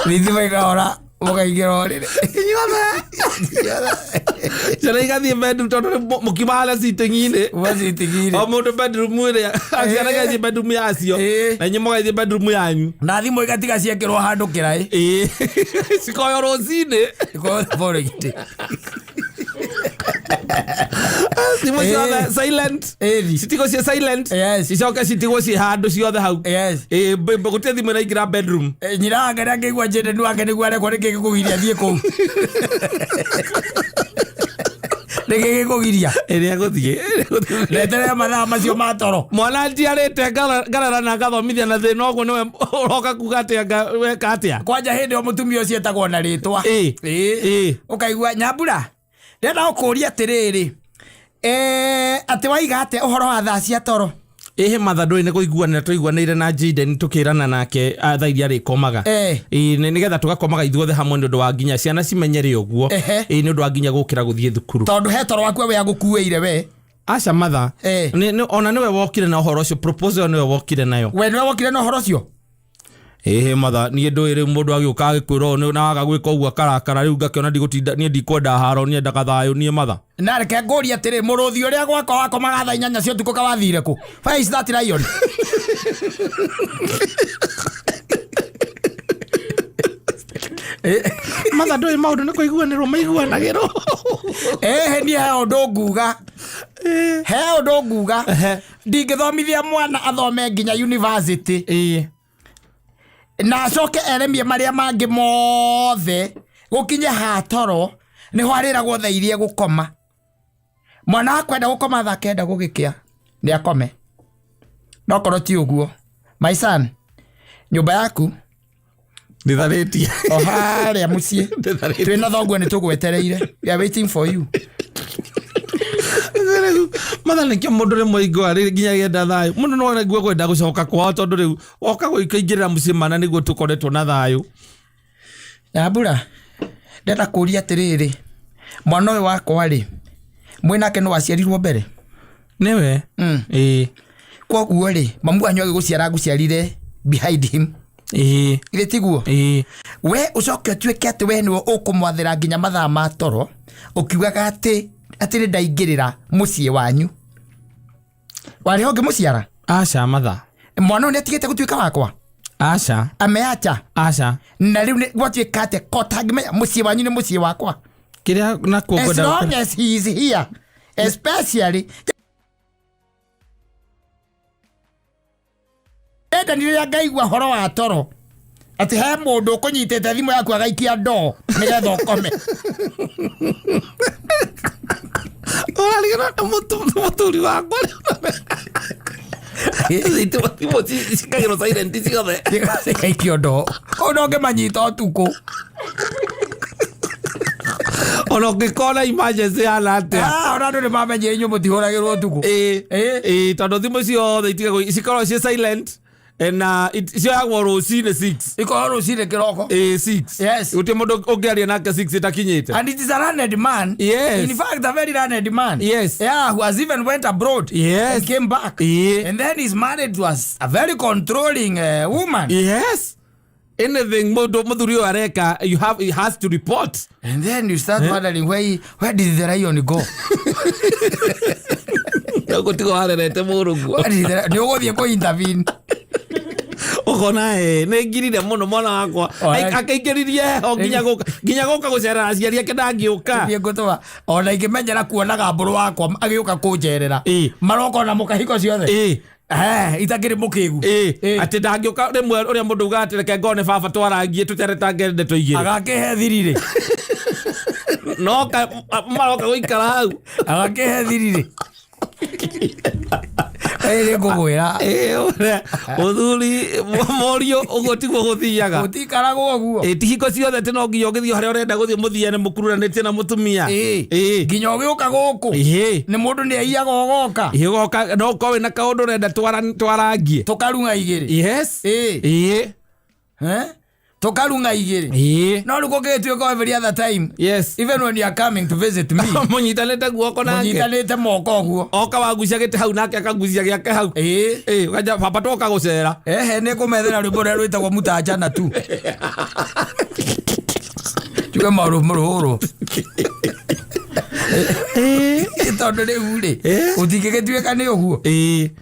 Thitima ikahora mũkaingĩra ũrĩrĩ. Ciana igathiĩ bedroom tondũ rĩu mũkiuma harĩa sitting-inĩ. Mũgacitigire. O mũndũ bedroom ĩrĩa ciana igathiĩ bedroom yacio Ĩĩ. na inyuĩ mũgathiĩ bedroom yanyu. Na thimũ igatiga ciekĩrwo handũ kĩraĩ. Ĩĩ. Cikoywo rũcinĩ. Ikoywo the following day. Thimũ Ĩĩ. ciothe silent. Ĩri. Citigwo ciĩ silent. Yes. Cicoke citigwo ciĩ handũ ciothe hau. Yes. Ĩĩ, gũtirĩ thimũ ĩraingĩra bedroom. Nyina wake nĩ angĩigua njĩndenu wake nĩguo arekwo nĩkĩ gĩkũgiria thiĩ kũu. Nĩkĩ gĩkũgiria? Ĩrĩa gũthiĩ. Reterera mathaa macio ma toro. Mwana njiarĩte ngarera na ngathomithia na thĩna ũguo nĩwe ũroka kuga atĩ anga weka atĩa. Kwanja hĩndĩ ĩyo mũtumia ũcio etagwo na rĩtwa. Ĩĩ. Ĩĩ. Ĩĩ. Ũkaigua Nyambura, ndĩrenda gũkũria atĩrĩrĩ. Atĩ waiga atĩa ũhoro wa thaa cia toro? Ĩhĩ matha ndũĩ nĩ kũiguanĩra tũiguanĩire na Jaden tũkĩrana nake thaa iria arĩkomaga. Ĩĩ. Ĩĩ, nĩgetha tũgakomaga ithuothe hamwe nĩ ũndũ wa nginya ciana cimenyere ũguo. Ehe. Ĩĩ, nĩ ũndũ wa nginya gũkĩra gũthiĩ thukuru. Tondũ he toro waku we agũkuĩire we. Aca matha. Ĩĩ. Ona nĩwe wokire na ũhoro ũcio proposal nĩwe wokire nayo. We nĩwe wokire na ũhoro ũcio? Ĩhĩ matha niĩ ndũĩ rĩu mũndũ agĩũka agĩkwĩra ũũ na waga gwĩka ũguo akarakara rĩu ngakĩona ndigũtinda niĩ ndikwenda haro niĩ endaga thayũ niĩ matha. Na reke ngũrie atĩrĩ mũrũthi ũrĩa gwakwa wakomaga thaa 8 cia ũtukũ kawathire kũ? Where is that lion? Matha ndũĩ maũndũ nĩ kũiguanĩrwo maiguanagĩrwo. Ĩhĩ niĩ he ũndũ nguga. He ũndũ nguga. Ehe. Ndingĩthomithia mwana athome nginya university. Ĩĩ. Na acoke eremie marĩa mangĩ mothe gũkinye hatoro nĩho arĩragwo thaa iria egũkoma. Mwana wakwa enda gũkoma thaa 9 gũgĩkĩa nĩ akome. No korwo ti ũguo, my son, nyũmba yaku Ndĩtharĩtie. o harĩa mũciĩ Ndĩtharĩtie. twĩna thoguo nĩ tũgwetereire. We are waiting for you. Matha nĩkĩo mũndũ rĩmwe aiguaga rĩ nginya agĩenda thayũ mũndũ no aigue kwenda gũcoka kwao tondũ rĩu woka gũikaingĩrĩra mũciĩ mana nĩguo tũkoretwo na thayũ. Nyambura, ndĩrenda kũria atĩrĩrĩ, mwana ũyũ wakwa rĩ, mwĩnake nĩ waciarirwo mbere? Nĩwe? Ĩĩ. Koguo rĩ, mamu wanyu agĩgũciara agũciarire behind him. Ĩĩ. Githĩ tiguo? Ĩĩ. We ũcoke ũtuĩke atĩ we nĩwe ũkũmwathĩra nginya mathaa ma toro, ũkiugaga atĩ Atĩ nĩ ndaingĩrĩra mũciĩ wanyu. Warĩ ho ngĩmũciara? Aca, matha. Mwana ũyũ nĩ atigĩte gũtuĩka wakwa? Aca. Ameacha? Aca. Na rĩu gwatuĩka atĩa ko tangĩmenya mũciĩ wanyu nĩ mũciĩ wakwa? Kĩrĩa nakuo As ngwenda long as he is here, especially enda nĩ rĩrĩa ngaigua horo wa toro atĩ he mũndũ ũkũnyitĩte thimũ yaku agaikia ndoo nĩgetha ũkome. Ũrarigana na mũthuri wakwa thimũ cikagĩrwo silent ciothe. Cigaikio ndoo kũu no ngĩmanyita ũtukũ. Ona ũngĩkona emergency hana atĩa. Ah, ona andũ nĩ mamenyire inyuĩ mũtihũragĩrwo ũtukũ. Ĩĩ. Ĩĩ. Ĩĩ, tondũ thimũ ciothe itigagwo cikoragwo ciĩ silent na cioyagwo rũcinĩ 6. Ikorwo rũcinĩ kĩroko. Ĩĩ, 6. Gũtirĩ mũndũ ũngĩaria nake 6 ĩtakinyĩte. And it is a learned man. In fact, a very learned man. Yeah, who has even went abroad. And came back. And then he's married to a very controlling woman. Yes, anything mũndũ mũthuri ũyũ areka, you have he has to report. And then you start wondering where did the lion go? Gũtigo warerete mũrũguo. Where did the nĩ ũgũthiĩ kũ intervene. Ũkona nĩ ngirire mũno mwana wakwa. Akaingĩririe heho nginya gũka gũcerera aciari ake ndangĩũka. Thiĩ ngũtũma ona ingĩmenyera kuonaga mbũrũ wakwa agĩũka kũnjerera. Maroka ona mũkahiko ciothe. Itakĩrĩ mũkĩgu. Atĩ ndangĩũka rĩmwe ũrĩa mũndũ ugaga atĩ reke ngone baba twarangie tũteretange ndeto igĩrĩ. Agakĩhe thirirĩ. No maroka gũikara hau. Agakĩhe thirirĩ. Ĩĩ, ngũkwĩra. Ũrĩa mũthuri mũriũ ũguo tiguo gũthiaga. Gũtikaragwo ũguo. Ti hingo ciothe atĩ no nginya ũgĩthiĩ harĩa ũrenda gũthiĩ mũthiane mũkururanĩtie na mũtumia. Nginya ũgĩũka gũkũ. Nĩ mũndũ nĩ aiyaga ũgoka. Ũgoka no ũkorwo wĩna kaũndũ ũrenda twarangie. Tũkarung'a igĩrĩ. Yes. Tũkarung'a igĩrĩ. No rĩu kũngĩgĩtuĩka every other time. Even when you are coming to visit me. Mũnyitanĩte guoko nake. Mũnyitanĩte moko ũguo. Oka wagucia gĩtĩ hau nake akagucia gĩake hau. Ũkanja baba twoka gũcera. Ehe, nĩ kũmethera rwĩmbo rũrĩa rwĩtagwo mũtanjana tu. Tuge maũndũ mũrũrũ. Tondũ rĩu rĩ, ũtingĩgĩtuĩka nĩ ũguo.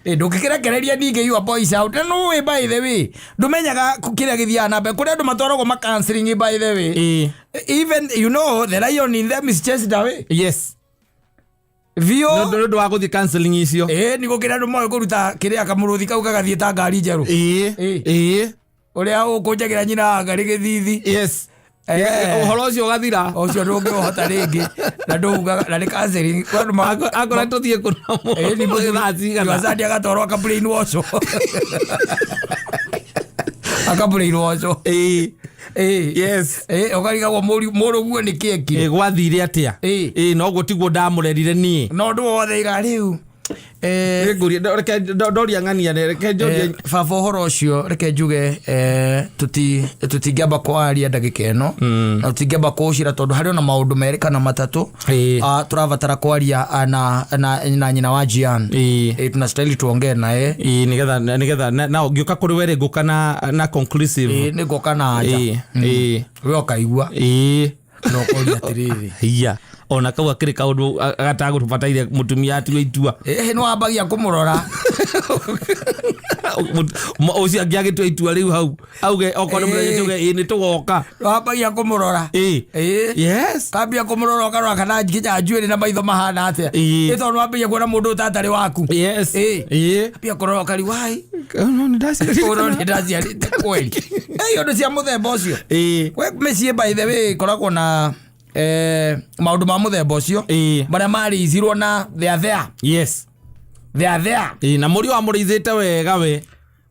Ndũngĩkĩrekereria ningĩ your boys out. Na nũĩ by the way, ndũmenyaga kĩrĩa gĩthiaga na mbere. Kũrĩ andũ matwaragwo ma counseling by the way. Even you know the lion in them is chased away. Yes. Vio. Nĩ ũndũ wa gũthiĩ counseling icio. Nĩ gũkĩra andũ moĩ kũruta kĩrĩa kamũrũthi kau gagathiĩ ta ngari njerũ. Ũrĩa ũkũnjagĩra nyina wa ngari gĩthithi. Ũhoro ũcio ũgathira. Ũcio ndũngĩũhota rĩngĩ. Na ndũugaga, na nĩ counseling. Kwa andũ ma- Akorwo tũthiĩ kũna Nĩ mũthuri- thaa cigana. Yuasandi agatwarwo aka brain wash. Aka brain wash. Ũkarigagwo mũrũguo nĩ kĩ ekire. Gwathire atĩa? Noguo tiguo ndamũrerire niĩ. No ũndũ wothe iga rĩu. Nĩngũria, reke ndoria ng'ania, reke njorie. Baba ũhoro ũcio reke njuge, tũtingĩamba kwaria ndagĩka ĩno. Na tũtingĩamba kũũcira tondũ harĩ ona maũndũ merĩ kana matatũ. Tũrabatara kwaria, na nyina wa Jian. Tunastahili tuongee naye. Nĩgetha, na ũngĩũka kũrĩ we rĩ, ngũka na conclusive. Nĩ ngũka na anja. We ũkaigua. Na ũkoria atĩrĩrĩ. Hiya. Ona kau akĩrĩ kaũndũ gatagũbataire mũtumia atue itua. Nĩ wambagia kũmũrora. Ũcio angĩagĩtua itua rĩu hau, auge okorwo nĩ mũthenya tuge, nĩ tũgoka. Nĩ wambagia kũmũrora. Yes. Kambia kũmũrora ũkarora kana nginya njuĩrĩ na maitho mahana atĩa. Tondũ nĩ wambagia kuona mũndũ ũtatarĩ waku. Ambia kũrora ũkari, wai. No, nĩ ndaciarĩte. Ũrona nĩ ndaciarĩte kweli. Ũndũ cia mũthemba ũcio. We mĩciĩ by the way ĩkoragwo na maũndũ ma mũthemba ũcio. Marĩa marĩithirwo na they are there. They are there. Na mũriũ amũrĩithĩte wega we.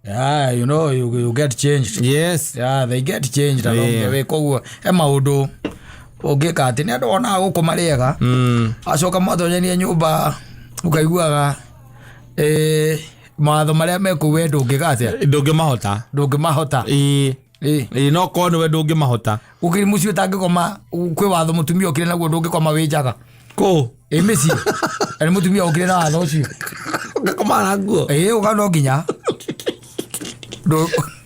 Yeah, you know, you get changed. Yeah, they get changed along the way. Koguo, he maũndũ ũngĩka atĩ nĩ andũ wonaga gũkũ marĩega. Acoka matonyania nyũmba ũkaiguaga, mawatho marĩa me kũu we ndũngĩka atĩa? Ndũngĩmahota. Ndũngĩmahota. No korwo nĩwe ndũngĩmahota. Ũkĩrĩ mũciĩ ũtangĩkoma, kwĩ watho mũtumia ũkĩrĩ naguo ndũngĩkoma wĩ njaga. Kũ? Mĩciĩ. Na nĩ mũtumia ũkĩrĩ na watho ũcio. Ũngĩkoma na nguo? Ũka no nginya.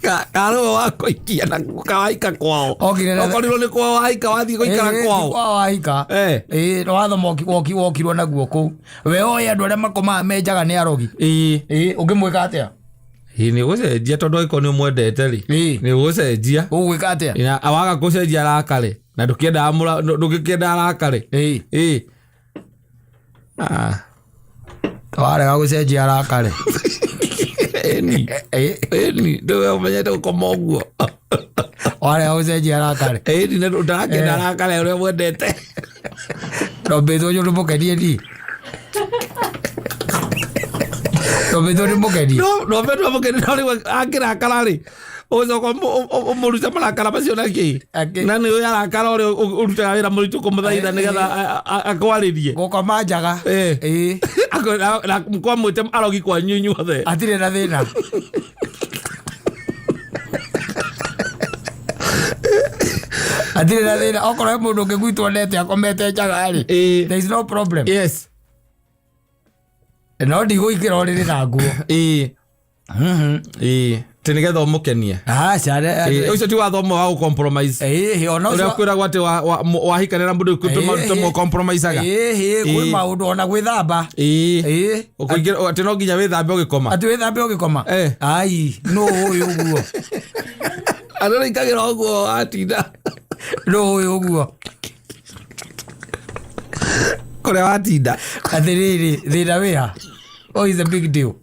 Karũwe wa kũikia na kawaika kwao. Okire na- Okorirwo nĩ kwao waika wathiĩ gũikara Ĩĩ, kwao. ti kwao wahika. Eh. Ĩĩ, nĩ watho wokirwo naguo kũu. We oĩ andũ arĩa makomaga me njaga nĩ arogi. Ĩĩ. Ĩĩ, ũngĩmwĩka atĩa? Ĩĩ, nĩ gũcenjia tondũ angĩkorwo nĩ ũmwendete rĩ. Ĩĩ. Nĩ gũcenjia. Ũgwĩka atĩa? Na waga gũcenjia arakare. Na ndũkĩendaga ndũngĩkĩenda arakare. Ĩĩ. Ĩĩ. Ah. Warega gũcenjia arakare. Ĩni. Ĩĩ. Ĩni. Ndũwe ũmenyete gũkoma ũguo. Warega gũcenjia arakare. Ĩni na ndũrakĩenda arakare ũrĩa mwendete. Ndombĩtwo nĩ mũkenie ni. Ndombĩtwo nĩ mũkenie. No no mbere mũkeni no rĩu angĩrakara rĩ ũcoka ũmũrute marakara macio na kĩ Akĩ- na nĩ ũyũ arakara ũrĩa ũrutaga wĩra mũritũ kũmũthaitha nĩgetha akwarĩrie. Gũkoma njaga. Eh. Ĩĩ. Na kwamwĩte arogi kwanyu inyuothe. Hatirĩ na thĩna. Hatirĩ na thĩna. Okorwo he mũndũ ũngĩgwitwo nete akomete njaga rĩ. Ĩĩ. There is no problem. Yes. No ndigũikĩra ũrĩrĩ na nguo. Ĩĩ. Ĩĩ. Atĩ nĩgetha ũmũkenie. Aca. Ĩĩ, ũcio ti watho ũmwe wa gũ-compromise. Ĩĩ, ona Ũrĩa ũcio. kwĩragwo atĩ wahikanĩra mũndũ Ĩĩ. compromiseaga. Ĩĩ, kwĩ Ĩĩ. maũndũ ona gwĩthamba. Ĩĩ. Ĩĩ. Ũkũingĩra atĩ no nginya wĩthambe ũgĩkoma. Atĩ wĩthambe ũgĩkoma. Eh. Ai, nũ ũyũ ũguo? Andũ nĩikagĩra ũguo watinda. Nũ ũyũ ũguo? Kũrĩa watinda. Atĩrĩrĩ, thĩna wĩha? What is the big deal?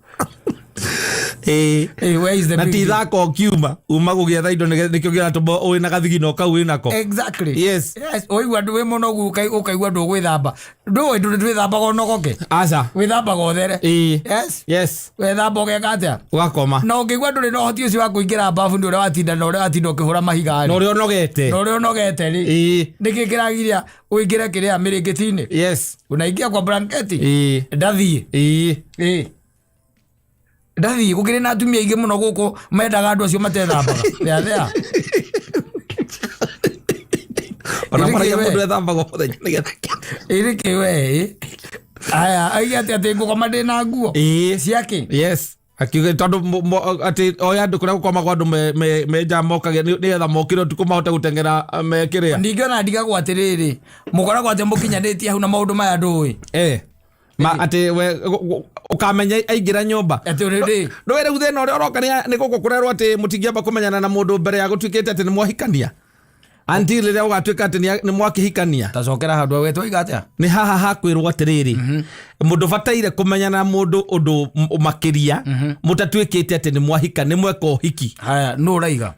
Ĩĩ. Eh, where is the Na big ti deal? ithako ũkiuma uma gũgĩetha indo nĩkĩo kĩratũma wĩ na gathigino kau wĩ nako. Exactly. Yes. Yes, ũigua ndũ wĩ mũnogu ũkaigua ndũgwĩthamba. Ndũĩ ndwĩthambaga ũnogoke. Aca. Wĩthambaga ũthere. Ĩĩ. Yes. Yes. Wethamba ũgeka atĩa? Ũgakoma. Na ũngĩigua ndũrĩ na ũhoti ũcio wa kũingĩra bafu nĩ ũrĩa watinda na ũrĩa watinda ũkĩhũra mahiga Na rĩ. ũrĩa ũnogete. Na ũrĩa ũnogete rĩ. Ĩĩ. Nĩkĩ kĩragiria ũingĩre kĩrĩa mĩrĩngĩti-inĩ? Yes. Unaingia kwa blanketi? Ĩĩ. Ndathiĩ. Ĩĩ. Ĩĩ. Ndathiĩ gũkĩrĩ na atumia aingĩ mũno gũkũ mendaga andũ acio matethambaga. Thea thea. Ona Ĩrĩ maragia kĩ we? mũndũ ethambaga mũthenya nĩgetha. Ĩrĩ kĩ we ĩ? Aya, aige atĩ atĩ ngũkoma ndĩ na nguo. Ĩĩ. Ciakĩ? Yes. Akiuga tondũ atĩ oya andũ kũrĩa gũkomagwo andũ me nja mokage nĩgetha mokĩre ũtukũ mahote gũteng'era me kĩrĩa. Ningĩ ona ndigagwo atĩrĩrĩ, mũkoragwo atĩ mũkinyanĩtie hau na maũndũ maya ndũĩ. Eh. Ma atĩ we ũkamenya aingĩra nyũmba. Atĩ ũrĩ Ndũĩ rĩu thĩna ũrĩa ũroka nĩ gũkũ kũrerwo atĩ mũtingĩamba kũmenyana na mũndũ mbere ya gũtuĩkĩte atĩ nĩ mwahikania. Until rĩrĩa ũgatuĩka atĩ nĩ mwakĩhikania. Tacokera handũ we twaiga atĩa? Nĩ haha hakwĩrwo atĩrĩrĩ mũndũ bataire kũmenyana na mũndũ ũndũ makĩria mũtatuĩkĩte atĩ nĩ mwahika nĩ mweka ũhiki. Haya, nũ ũraiga?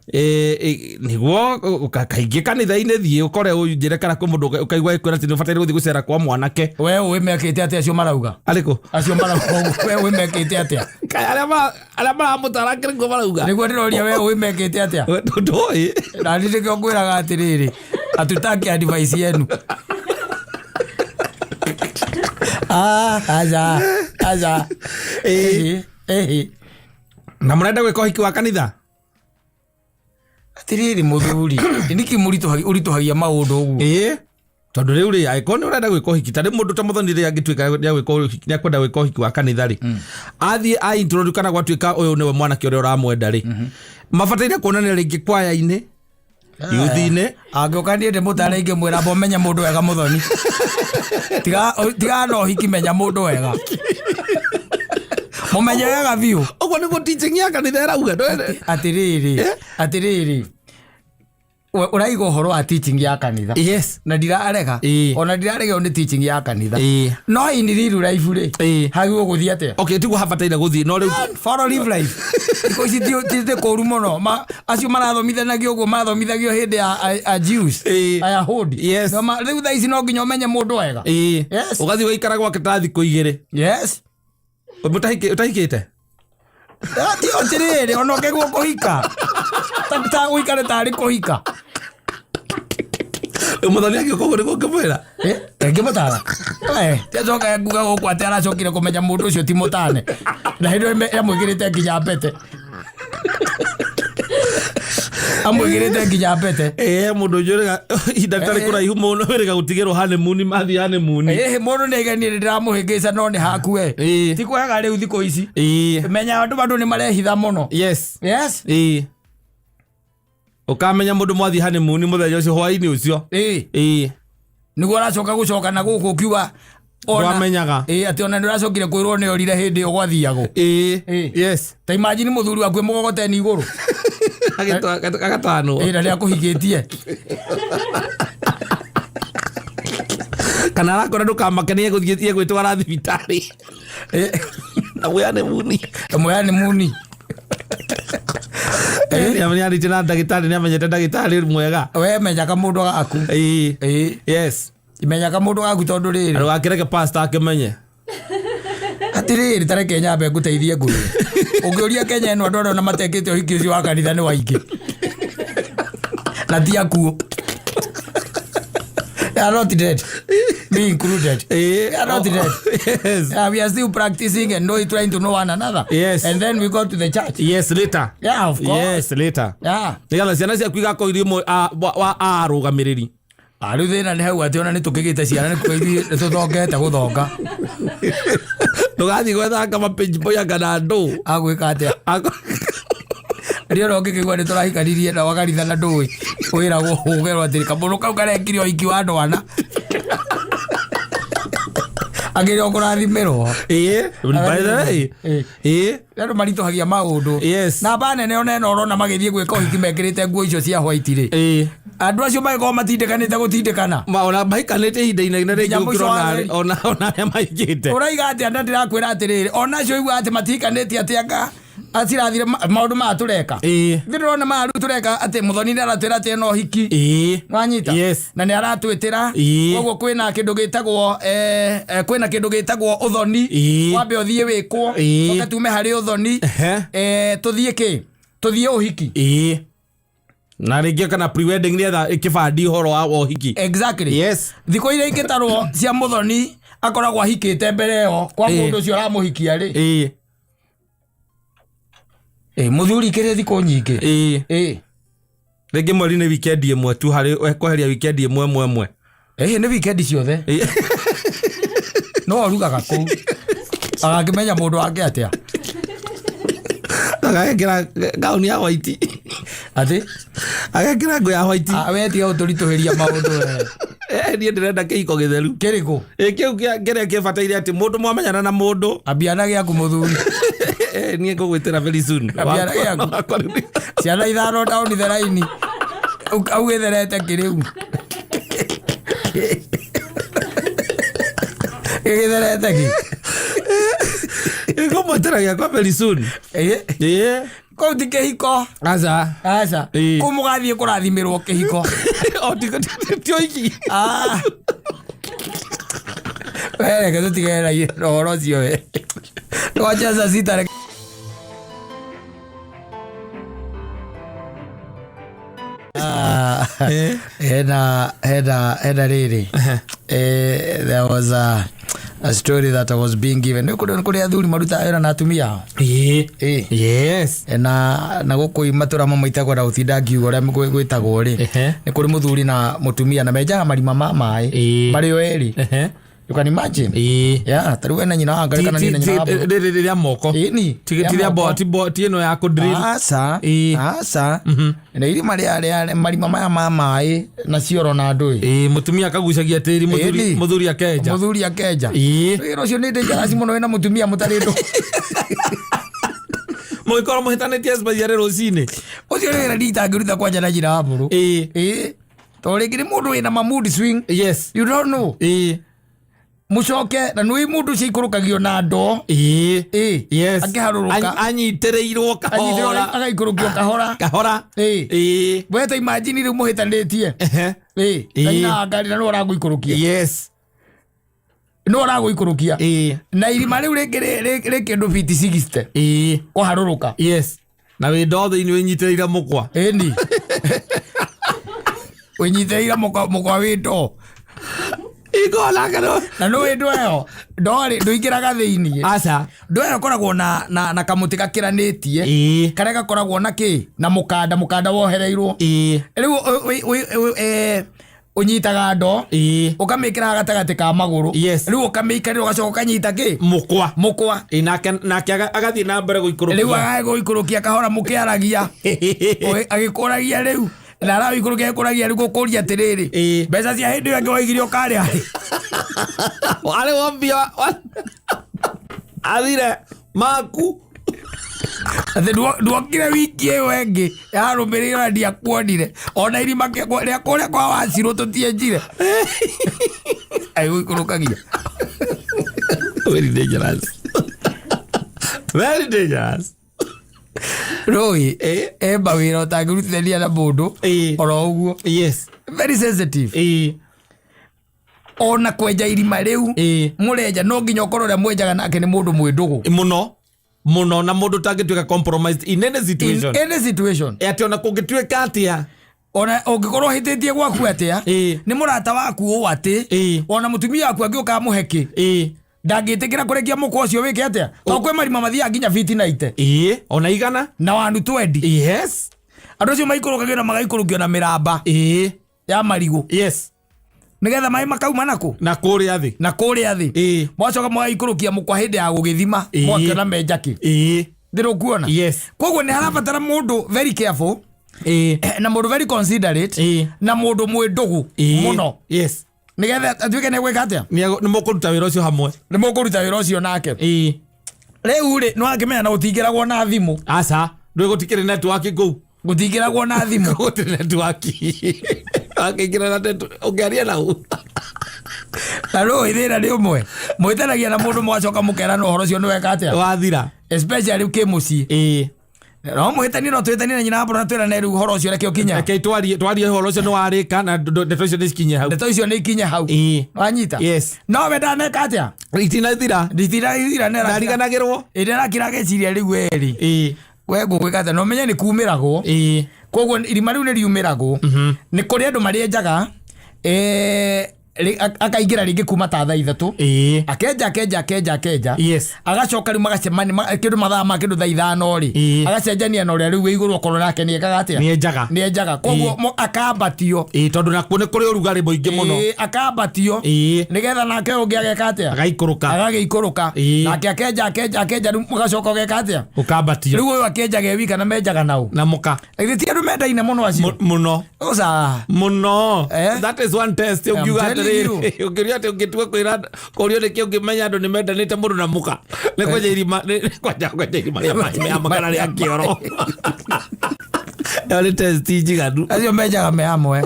Nĩguo kaingĩ kanitha-inĩ thiĩ ũkore ũnjĩre kana kwĩ mũndũ ũkaigua ĩkwĩra atĩ nĩ ũbataire gũthiĩ gũcera kwa mwanake. We ũĩ mekĩte atĩa acio marauga? Arĩkũ? Acio marauga ũguo, we ũĩ mekĩte atĩa? Kaĩ arĩa maramũtara kĩrĩkũ marauga? Nĩguo ndĩroria we ũĩ mekĩte atĩa? Ndũĩ. Na niĩ nĩkĩo ngwĩraga atĩrĩrĩ, hatutaki advice yenu. Ah, aca, aca. Ĩhĩ, ĩhĩ. Na mũrenda gwĩka ũhiki wa kanitha? Atĩrĩrĩ mũthuri, nĩkĩ ũritũhagia maũndũ ũguo? Ĩĩ. Tondũ rĩu rĩ angĩkorwo nĩ ũrenda gwĩka ũhiki ta rĩu mũndũ ta mũthoni rĩ angĩtuĩka nĩakwenda gwĩka ũhiki wa kanitha rĩ athiĩ a introduce kana gwatuĩka ũyũ nĩwe mwanake ũrĩa ũramwenda rĩ mabataire kuonania rĩngĩ kwaya-inĩ yuthi-inĩ. Angĩũka niĩ ndĩmũtare ingĩmwĩra amba ũmenye mũndũ wega mũthoni. Tiga na ũhiki menya mũndũ wega. Mũmenye wega biũ. Ũguo nĩguo teaching ya kanitha ĩrauga. Atĩrĩrĩ, atĩrĩrĩ. Ũraiga ũhoro wa teaching ya kanitha. Yes. Na ndirarega. Ĩĩ. Ona ndirarega nĩ teaching ya kanitha. Ĩĩ. No in real life rĩ. Ĩĩ. Hagĩrĩirwo gũthiĩ atĩa? Okay, tiguo habataire gũthiĩ no rĩu Follow live life. Thikũ ici ti kũru mũno. Acio marathomithanagio ũguo marathomithagio hĩndĩ ya a Jews. Ĩĩ. Ayahudi. Yes. No rĩu thaa ici no nginya ũmenye mũndũ wega. Ĩĩ. Yes. Ũgathiĩ ũgaikara gwake ta thikũ igĩrĩ. Yes. Ũtahikĩte? Ti atĩrĩrĩ, ona ũngĩgwo kũhika. Ta ũikare tarĩ kũhika. Mũthoni agĩũka ũguo nĩguo ũngĩmwĩra? Ngĩmũtara. Tiacoka nguga gũkũ atĩ aracokire kũmenya mũndũ ũcio ti mũtane. Na hĩndĩ ĩyo amwĩkĩrĩte nginya mbete. Amwĩkĩrĩte nginya mbete. Mũndũ ũnjũrĩga ihinda rĩtarĩ kũraihu mũno wĩrĩga gũtigĩrwo honeymoon mathiĩ honeymoon. Mũndũ nĩ aiganie ndĩramũhĩngĩca no nĩ hakue. Ĩĩ. Ti kwega rĩu thikũ ici. Ĩĩ. Menya andũ bado nĩ marehitha mũno. Yes. Yes. Ĩĩ. Ũkamenya mũndũ mwathiĩ honeymoon mũthenya ũcio hwainĩ ũcio. Ĩĩ. Ĩĩ. Nĩguo aracoka gũcoka na gũkũ ũkiuga Ndwamenyaga. Ĩĩ, atĩ ona nĩũracokire kwĩrwo nĩ orire hĩndĩ ĩyo gwathiagwo. Ĩĩ. Ĩĩ. Yes. Ta imagine mũthuri waku mũgogoteni igũrũ. Agatanwo. Ĩĩ, na nĩakũhikĩtie. Kana arakora ndũkamake nĩ egũthiĩ egwĩtwara thibitarĩ. Ĩĩ. Na mwĩ honeymoon. Mwĩ honeymoon. Nĩ arĩtie na ndagĩtarĩ, nĩ amenyete ndagĩtarĩ mwega. We menyaga mũndũ gaku. Ĩĩ. Ĩĩ. Yes. Menyaga mũndũ gaku tondũ rĩrĩ. Ndũgakĩreke pastor akĩmenye. Atirĩrĩ, ta reke nyambe ngũteithie ngũrĩ. Ũngĩũria Kenya ĩno andũ arĩa ona matekĩte ũhiki ũcio wa kanitha nĩ waingĩ. Na ti akuũ. They are not dead. Me included. Ĩĩ. They are not dead. Yes. Yeah, we are still practicing and know, trying to know one another. Yes. And then we go to the church. Yes, later. Yeah, of course. Yes, later. Yeah. Nĩgetha ciana ciaku igakorwo irĩ ũmwe wa arũgamĩrĩri. Ah, rĩu thĩna nĩ hau atĩ ona nĩ tũkĩgĩte ciana nĩ kuga ithuĩ nĩ tũthongete gũthonga. Ndũgathiĩ gwethanga mapage boy anga na ndũ. Agwĩka atĩa? Rĩo ona ũngĩkĩigua nĩ tũrahikanirie na wakanitha na ndũĩ wĩragwo ũgerwo atĩrĩ kamũndũ kau karekire ũhiki wa ndwana. Angĩrĩ o kũrathimĩrwo. Ĩĩ, by the way. Ĩĩ. Ĩĩ. Andũ maritũhagia maũndũ. Yes. Namba nene ona ĩno ũrona magĩthiĩ gwĩka ũhiki mekĩrĩte nguo icio cia white rĩ. Ĩĩ. Andũ acio magĩkorwo matindĩkanĩte gũtindĩkana. Ma ona mahikanĩte ihinda inene rĩngĩ Nginya mũico gũkĩra wa ona mweri. ona arĩa mahikĩte. Ũraiga atĩa na ndĩrakwĩra atĩrĩrĩ, ona acio igua atĩ matihikanĩtie atĩ anga acirathire maũndũ maya tũreka. Ĩĩ. Ithuĩ ndĩrona maya rĩu tũreka atĩ mũthoni nĩ aratwĩra atĩ ena ũhiki. Ĩĩ. Wanyita? Yes. Na nĩ aratwĩtĩra. Ĩĩ. Koguo kwĩna kĩndũ gĩtagwo kwĩna kĩndũ gĩtagwo ũthoni. Ĩĩ. Wambe ũthiĩ wĩkwo. Ĩĩ. Coke tume harĩ ũthoni. Ehe. Tũthiĩ kĩ? Tũthiĩ ũhiki. Ĩĩ. Na rĩngĩ kana pre-wedding nĩgetha ĩkĩbandi ũhoro wa ũhiki. Exactly. Yes. Thikũ iria ingĩtarwo cia mũthoni akoragwo ahikĩte mbere ĩyo kwa Ĩĩ. mũndũ ũcio ũramũhikia rĩ. Ĩĩ. Ĩĩ, mũthuri kĩrĩ thikũ nyingĩ. Ĩĩ. Ĩĩ. Rĩngĩ mweri nĩ weekend ĩmwe tu harĩ kweheria weekend ĩmwe ĩmwe ĩmwe. Ĩĩ, nĩ weekend ciothe. Ĩĩ. No ũrugaga kũu. Agakĩmenya mũndũ wake atĩa. Agekĩra gauni ya white. Atĩ? Agekĩra nguo ya white. Ah, we tiga gũtũritũhĩria maũndũ we. Niĩ ndĩrenda kĩhiko gĩtheru. Kĩrĩkũ? Ĩ, kĩu kĩrĩa kĩbataire atĩ mũndũ mwamenyana na mũndũ. Ambia na gĩaku mũthuri. Niĩ ngũgwĩtĩra very soon. Ambia na gĩaku. Wakwa rĩu Ciana ithano down the line. Augĩtherete kĩrĩu. Gĩgĩtherete kĩ? Ngũmwĩtĩra gĩakwa very soon. Ĩ. Ĩ. Kũu ti kĩhiko. Aca. Aca. Ĩ. Kũu mũgathiĩ kũrathimĩrwo kĩhiko. O ti ũhiki. Ah. We reke tũtigere na ũhoro ũcio we. Twacha saa sita reke. Ah, hena hena hena rĩrĩ. There was a story that I was being given. Nĩ kũrĩ athuri marutaga wĩra na atumia ao. Ĩ. Ĩ. Yes. Na gũkũ matũra mamwe itagwo na gũtinda ngiuga ũrĩa gwĩtagwo rĩ. Ehe. Nĩ kũrĩ mũthuri na mũtumia na menjaga marima ma maĩ Ĩĩ. marĩ o erĩ. Ehe. You can imagine. Ĩ. Yeah, ta rĩu ena nyina wa Ngarĩ kana nĩ nyina wa Mbũrũ. Rĩrĩ rĩa moko. Ĩni. Ti rĩa bo ti bo ti ĩno ya kũ drill. Aca. Ĩĩ. Aca. Na irima rĩa marima maya ma maĩ na cioro na ndũĩ. Ĩ, mũtumia akagucagia tĩri Ĩni. mũthuri akenja. Mũthuri akenja. Ĩ. Wĩra ũcio nĩ dangerous mũno wĩna mũtumia mũtarĩ ndũ. Mũgĩkorwo mũhĩtanĩtie especially rũcinĩ. Ũcio nĩ wĩra niĩ itangĩruta kwanja na nyina wa Mbũrũ. Ĩ. Ĩĩ. Tondũ rĩngĩ nĩ mũndũ wĩna ma mood swing. Yes. You don't know. Ĩ. Mũcoke na nĩ mũndũ ũcio aikũrũkagio na ndoo. Ĩ. Ĩ. Yes. Akĩharũrũka. Anyitĩrĩirwo Anyitĩrĩrwo kahora. agaikũrũkio kahora. Kahora. Ĩ. Ĩ. We ta imagine rĩu mũhĩtanĩtie. Ehe. Ĩ. Ĩ. Na nyina wa ngari na nĩwe ũragũikũrũkia. Yes. Nĩwe ũragũikũrũkia. Ĩ. Na irima rĩu rĩngĩ rĩ kĩndũ fiti 60. Ĩ. Kũharũrũka. Yes. Na wĩ ndoo thĩinĩ wĩnyitĩrĩire mũkwa. Ĩni. Wĩnyitĩrĩire mũkwa wĩ ndoo. Iko nake no. Na nĩũĩ ndoo ĩyo, ndoo rĩ ndũingĩraga thĩiniĩ. Aca. Ndoo ĩyo ĩkoragwo na kamũtĩ gakĩranĩtie. Ĩ. Karĩa gakoragwo na kĩ? Na mũkanda, mũkanda wohereirwo. Ĩ. Rĩu Ũnyitaga ndoo, ũkamĩkĩra gatagatĩ ka magũrũ. Rĩu ũkamĩikarĩra, ũgacoka ũkanyita kĩ? Mũkwa. Mũkwa. Ĩ, nake agathiĩ na mbere Rĩu gũikũrũkia. Agagũikũrũkia kahora mũkĩaragia. Agĩkũragia rĩu na arawikũrũkia, agĩkũragia rĩu gũkũria atĩrĩrĩ, mbeca cia hĩndĩ ĩyo ĩngĩ waigire ũkarĩa rĩ? Arĩ wombia athire maku. Atĩ nduokire wiki ĩyo ĩngĩ yarũmĩrĩire, ona ndiakuonire ona irima rĩa kũrĩa kwa wacirũ tũtienjire, agĩgũikũrũkagia. Very dangerous, very dangerous. Rũĩ e mawĩra ũtangĩrutithania na mũndũ oro ũguo. Very sensitive. Ona kwenja irima rĩu mũrenja, no nginya ũkorwo ũrĩa mwenjaga nake nĩ mũndũ mwĩ ndũgũ. Mũno mũno, na mũndũ ũtangĩtuĩka compromised in any In situation. Any situation. Atĩ ona kũngĩtuĩka atĩa. Ona ũngĩkorwo hĩtĩtie gwaku atĩa, nĩ mũrata waku ũũ atĩ ona mũtumia waku angĩũka amũhe kĩ, ndangĩtĩkĩra kũrekia mũkwa ũcio wĩke atĩa, tondũ kwĩ marima mathiaga nginya fiti 90. Ona 100. Na 120. Andũ acio maikũrũkagio na magaikũrũkio na mĩramba ya marigũ, nĩgetha maĩ makauma nakũ? Na kũrĩa thĩ. Na kũrĩa thĩ. Mwacoka mũgaikũrũkia mũkwa hĩndĩ ya gũgĩthima, mwakĩona menja kĩ. Ndĩrũkuona. Koguo nĩ harabatara mũndũ very careful, na mũndũ very considerate, na mũndũ mwĩ ndũgũ mũno, nĩgetha atuĩke nĩ gwĩka atĩa. Nĩ mũkũruta wĩra ũcio hamwe. Nĩ mũkũruta wĩra ũcio nake. Rĩu rĩ, nĩ wakĩmenya na gũtingĩragwo na thimũ. Aca, ndũĩ gũtikĩrĩ network kũu. Gũtingĩragwo na thimũ. Gũtirĩ network, wakĩingĩra na network ũngĩaria nau? Na rũĩ thĩna nĩ ũmwe, mwĩtanagia na mũndũ, mũgacoka mũkerana ũhoro ũcio nĩ weka atĩa. Wathira. Especially kĩ mũciĩ. No mũhĩtanie, no twĩtanie na nyina wa na twĩrane rĩu ũhoro ũcio reke ũkinye. Reke twarie ũhoro ũcio nĩ warĩka na ndeto icio nĩ cikinye hau. Ndeto icio nĩ ikinye hau. Wanyita? Yes. No we ndaneka atĩa? Itinathira. Nditirathira. Ndariganagĩrwo. Ĩrĩa arakira ageciria rĩu erĩ, we ngũgwĩka atĩa? Na ũmenye nĩ kumĩragwo. Koguo irima rĩu nĩ riumĩragwo. Nĩ kũrĩ andũ marĩenjaga, akaingĩra rĩngĩ kuma ta thaa 3, akenja, akenja, akenja, akenja, agacoka rĩu magacemania kĩndũ mathaa ma kĩndũ thaa 5 rĩ, agacenjania na ũrĩa rĩu wĩ igũrũ, okorwo nake nĩ ekaga atĩa. Nĩ enjaga. Nĩ enjaga, koguo akambatio. Tondũ nakuo nĩ kũrĩ ũrugarĩ mũingĩ mũno. Akambatio, nĩgetha nake ũngĩ ageka atĩa? Agaikũrũka. Agagĩikũrũka. Nake akenja, akenja, akenja, rĩu mũgacoka ũgeka atĩa? Ũkambatio. Rĩu ũyũ akĩenjaga e wika na menjaga nau. Na mũka. Githĩ ti andũ mendaine mũno acio? Mũno. Ũca. Mũno. Eh? That is one test ũngiuga Telling you. atĩrĩrĩ, ũngĩũria atĩ ũngĩtua kwĩra kũrio nĩkĩ ũngĩmenya andũ nĩ mendanĩte mũndũ na mũka, nĩ kwenja irima, nĩ kwanja irima rĩa maĩ me hamwe kana rĩa kĩoro. Ĩyo nĩ test njiganu. Acio menjaga me hamwe,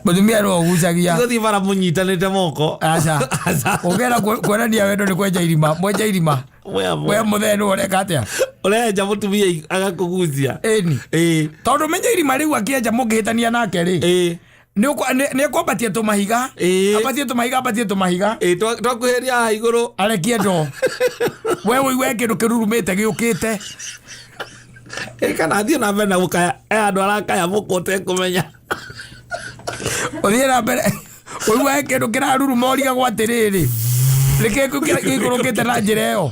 mũtumia nĩwe ũgucagia. Gũthiĩ bara mũnyitanĩte moko. Aca. Aca. Ũngĩenda kuonania wendo nĩ kwenja irima, mwenja irima. Mwĩ hamwe. We mũthee nĩwe ũreka atĩa? Ũrenja, mũtumia agakũgucia. Ĩni. Tondũ menye irima rĩu akĩenja, mũngĩhĩtania nake rĩ, nĩ ekwambatia tũmahiga. Ambatie tũmahiga, ambatie tũmahiga. Twakuhĩria haha igũrũ. Arekie ndoo, we ũigue kĩndũ kĩrurumĩte gĩũkĩte. Ĩ, kana athiĩ na mbere na gũkaya, e andũ arakaya mũkũ ũtekũmenya. Ũthiĩ na mbere ũigue kĩndũ kĩraruruma, ũrigagwo atĩrĩrĩ, nĩkĩ gĩikũrũkĩte na njĩra ĩyo?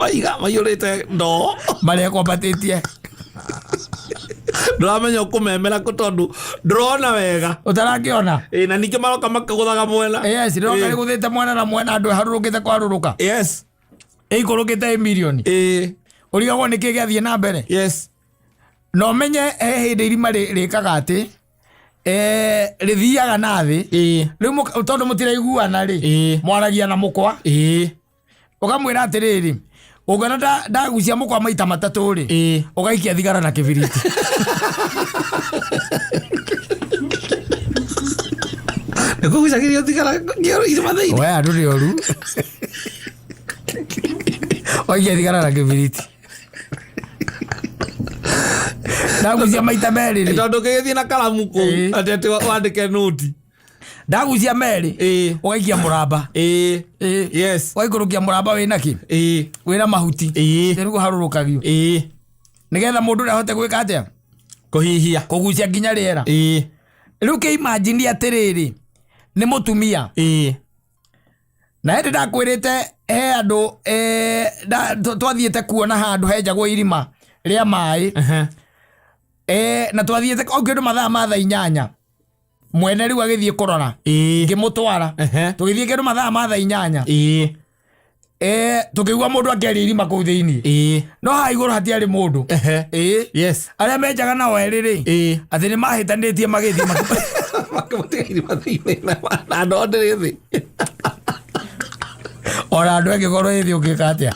Maiga maiyũrĩte ndoo. Marĩa ekwambatĩtie. Ndũramenya ũkũmemera kũ tondũ ndũrona wega. Ũtarakĩona. Ĩ, na ningĩ maroka makĩgũthaga mwena. Yes, rĩroka rĩgũthĩte mwena na mwena, andũ harũrũkĩte kwarũrũka. Ĩikũrũkĩte ĩ mirioni. Ũrigagwo nĩkĩ gĩathiĩ na mbere. Na ũmenye he hĩndĩ irima rĩkaga atĩ rĩthiaga na thĩ. Rĩu tondũ mũtiraiguana rĩ, mwaragia na mũkwa. Ũkamwĩra atĩrĩrĩ, ũngĩona ndagucia mũkwa maita matatũ rĩ, ũgaikia thigara na kĩbiriti. Nĩ kũgucagĩrio thigara kĩoro irima thĩinĩ. We andũ nĩ oru, waikia thigara na kĩbiriti, ndagucia maita merĩ rĩ, Tondũ ũngĩgĩthiĩ na karamu kũu atĩ wandĩke nũti. Ndagucia merĩ, ũgaikia mũramba. Ũgaikũrũkia mũramba wĩna kĩ? Wĩna mahuti. Rĩu harũrũkagio nĩgetha mũndũ ũrĩa ahote gwĩka atĩa? Kũhihia. Kũgucia nginya rĩera. Rĩu kĩimagine atĩrĩrĩ, nĩ mũtumia na hĩndĩ ndakwĩrĩte he andũ twathiĩte kuona handũ henjagwo irima rĩa maĩ, na twathiĩte o kĩndũ mathaa ma thaa 8. Mwene rĩu agĩthiĩ kũrora. Ngĩmũtwara. Tũgĩthiĩ kĩndũ mathaa ma thaa 8. Tũkĩigua mũndũ akĩaria irima kũu thĩinĩ. No haha igũrũ hatiarĩ mũndũ. Arĩa menjaga nao erĩ rĩ, atĩ nĩ mahĩtanĩtie magĩthiĩ Makĩmũtiga irima thĩinĩ na ndoo ndĩrĩ thĩ. Ona andũ angĩkorwo ĩ thĩ ũngĩka atĩa?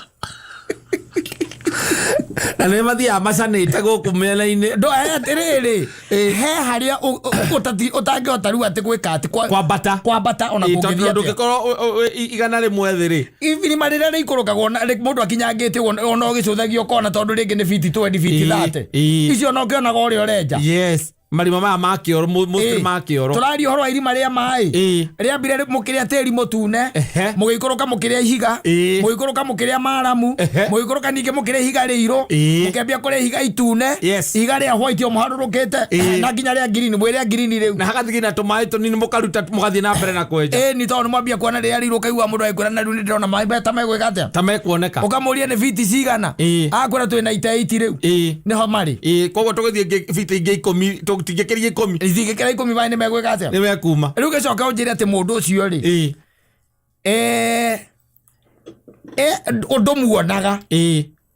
Na nĩ mathiaga macanĩte gũkũ mĩena-inĩ. Ndo atĩrĩrĩ, he harĩa ũtangĩhota rĩu atĩ gwĩka atĩ Kwambata. Kwambata ona Ĩĩ, tondũ kũngĩthiĩ atĩa. Ndũngĩkorwo 100 thĩ rĩ. Irima rĩrĩa rĩikũrũkagwo mũndũ akinyangĩte ũguo, ona ũgĩcũthagia ũkona tondũ rĩngĩ nĩ fiti 20, fiti 30. Icio no ũkĩonaga ũrĩa ũrenja. Yes, marima maya ma kĩoro, mostly ma kĩoro. Tũraria ũhoro wa irima rĩa maĩ. Rĩambire mũkĩrĩa tĩri mũtune, mũgĩikũrũka mũkĩrĩa ihiga, mũgĩikũrũka mũkĩrĩa maramu, mũgĩikũrũka ningĩ mũkĩrĩa ihiga rĩirũ, mũkĩambia kũrĩa ihiga itune, ihiga rĩa white o mũharũrũkĩte, na nginya rĩa green, mwĩ rĩa green rĩu. Na hagathiĩ na tũmaĩ tũnini, mũkaruta mũgathiĩ na mbere na kwenja. Ĩĩ, ni tondũ nĩmwambia kuona rĩrĩa rĩirũ, ũkaigua mũndũ agĩkwĩra na rĩu nĩndĩrona maĩ ta megwĩka atĩa? Ta mekuoneka. Ũkamũria nĩ fiti cigana, akwĩra twĩna ite 8 rĩu. Nĩho marĩ. Ĩĩ, koguo tũgĩthiĩ fiti ingĩ 10, tũtingĩkĩria 10. Itingĩkĩra 10, maĩ nĩ megwĩka atĩa? Nĩ mekuma. Rĩu gĩcoke ũnjĩre atĩ mũndũ ũcio rĩ, ndũmuonaga.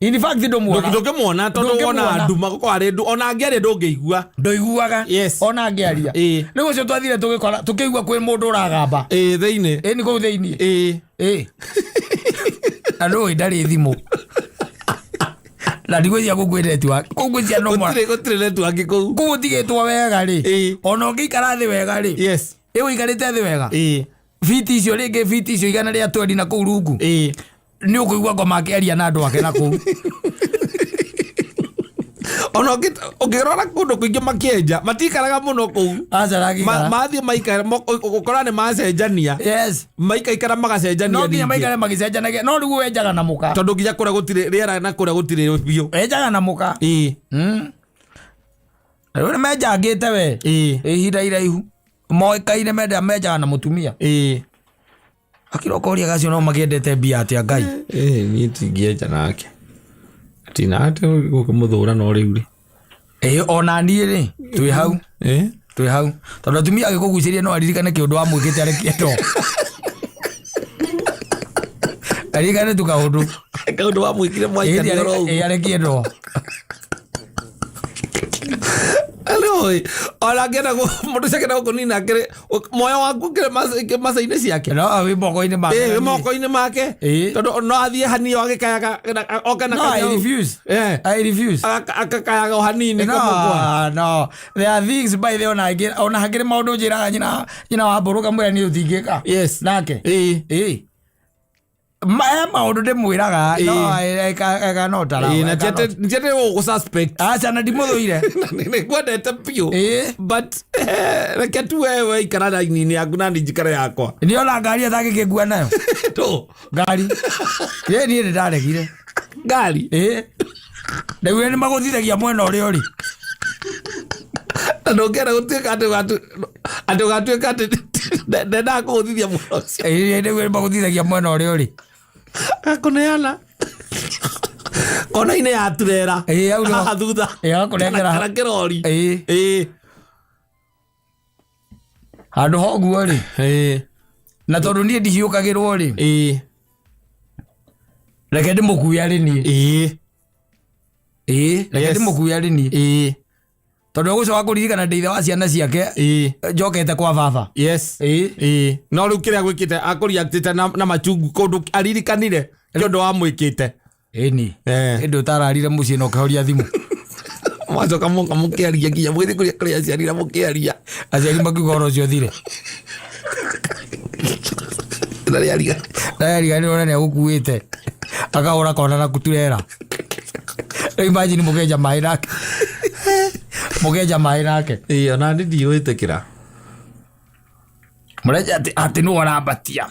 In fact ndũmuonaga. Ndũngĩmuona tondũ Ndũngĩmuona. wona nduma, gũkorwo arĩ ndu, ona angĩaria ndũngĩigua. Ndũiguaga. Ona angĩaria. Rĩu ũcio twathire tũgĩkora tũkĩigua kwĩ mũndũ ũragamba. Ĩĩ, thĩinĩ. Ĩ, nĩ kũu thĩinĩ. Na ndũĩ ndarĩ thimũ na ndigwĩcia kũu kwĩ network, kũu gwĩcia no mwa. Gũtirĩ network kũu. Kũu gũtigĩtwo wega rĩ, ona ũngĩikara thĩ wega rĩ, ĩ ũikarĩte thĩ wega, fiti icio rĩngĩ, fiti icio 120 na kũu rungu, nĩ ũkũigua ngoma akĩaria na andũ ake na kũu. Ona ũngĩrora kũndũ kũingĩ makĩenja matikaraga mũno kũu. Aca ragikara. Mathiĩ maikara ũkora nĩ macenjania. Maikaikara magacenjania No nginya ningĩ. maikare magĩcenjanagia, no rĩu wenjaga na mũka. Tondũ nginya kũrĩa gũtirĩ rĩera na kũrĩa gũtirĩ biũ. Wenjaga na mũka. Rĩu nĩ menjangĩte we. Ihinda iraihu moĩkaine menjaga na mũtumia. Akĩroka ũria gacio no makĩendete mbia atĩa Ngai. Niĩ tingĩenja nake tina atĩ gũkĩmũthũra no rĩu rĩ. Ĩĩ, ona niĩ rĩ twĩ hau. Twĩ hau tondũ atumia agĩkũgucĩria no aririkane kĩũndũ wamwĩkĩte arekie ndo aririkane tu kaũndũ. Kaũndũ wamwĩkire mwaikania oro ũguo. Ĩĩ, arekie ndo. Rĩu ona angĩenda mũndũ ũcio angĩenda gũkũnina akĩrĩ moyo waku ũkĩrĩ maca-inĩ ciake. No wĩ moko-inĩ make. Ĩĩ, wĩ moko-inĩ make. Tondũ no athiĩ hanini o agĩkayaga oke na No, I kanyau. refuse. I refuse. Akakayaga o hanini No, kamũkwa. no. There are things by the ona angĩ, ona hakĩrĩ maũndũ njĩraga nyina wa mbũrũ kamwĩra niĩ ũtingĩka. Nake. Ĩĩ. He maũndũ ndĩmwĩraga, no, I cannot allow, Ĩĩ, na I ti atĩ- cannot. ti atĩ gũgũ suspect. Aca, na ndimũthũire. Nĩngwendete biũ. But, reke tu wewe ikara raini-inĩ yaku na niĩ njikare yakwa. Nĩ ona ngari atangĩkĩngua nayo. Ndũ? Ngari. Ĩĩ, niĩ nĩndaregire. Ngari? Ĩĩ. Ndaiguire nĩ magũthithagia mwena ũrĩa ũrĩ. Na ndũngĩenda gũtuĩka atĩ atĩ ũgatuĩka atĩ ndendaga kũgũthithia mwena ũcio. Ĩĩ, ndaiguire nĩ magũthithagia mwena ũrĩa ũrĩ. Gakũneana kona-inĩ ya turera. Ĩĩ, hau nĩho. Haha thutha. Ĩĩ, agakũnengera. Kana kĩrori. Ĩĩ. Ĩĩ. Handũ ha ũguo rĩ. Ĩĩ. Na tondũ niĩ ndihiũkagĩrwo rĩ. Ĩĩ. Reke ndĩmũkue arĩ niĩ. Ĩĩ. Ĩĩ, reke ndĩmũkue arĩ niĩ. Ĩĩ. Tondũ egũcoka kũririkana ndĩ ithe wa ciana ciake. Ĩĩ. Njokete kwa baba. Ĩĩ. Ĩĩ. No rĩu kĩrĩa gwĩkĩte akũreactĩte na machungu kũndũ aririkanire kĩũndũ wamwĩkĩte. Ĩni. Ĩndĩ ũtararire mũciĩ na ũkĩhoria thimũ. Mwacoka moka mũkĩaria nginya mũgĩthiĩ kũrĩa aciari na mũkĩaria. Aciari makiuga ũhoro ũcio ũthire. Na rĩariga. Na rĩariganĩrwo na nĩagũkuĩte. Akahũra kona na kuturera. Rĩu imagine mũkĩenja maĩ nake. Mũkĩenja maĩ nake. Ĩĩ, ona niĩ ndigwĩtĩkĩra. Mũrenja atĩ nĩwe ũrambatia.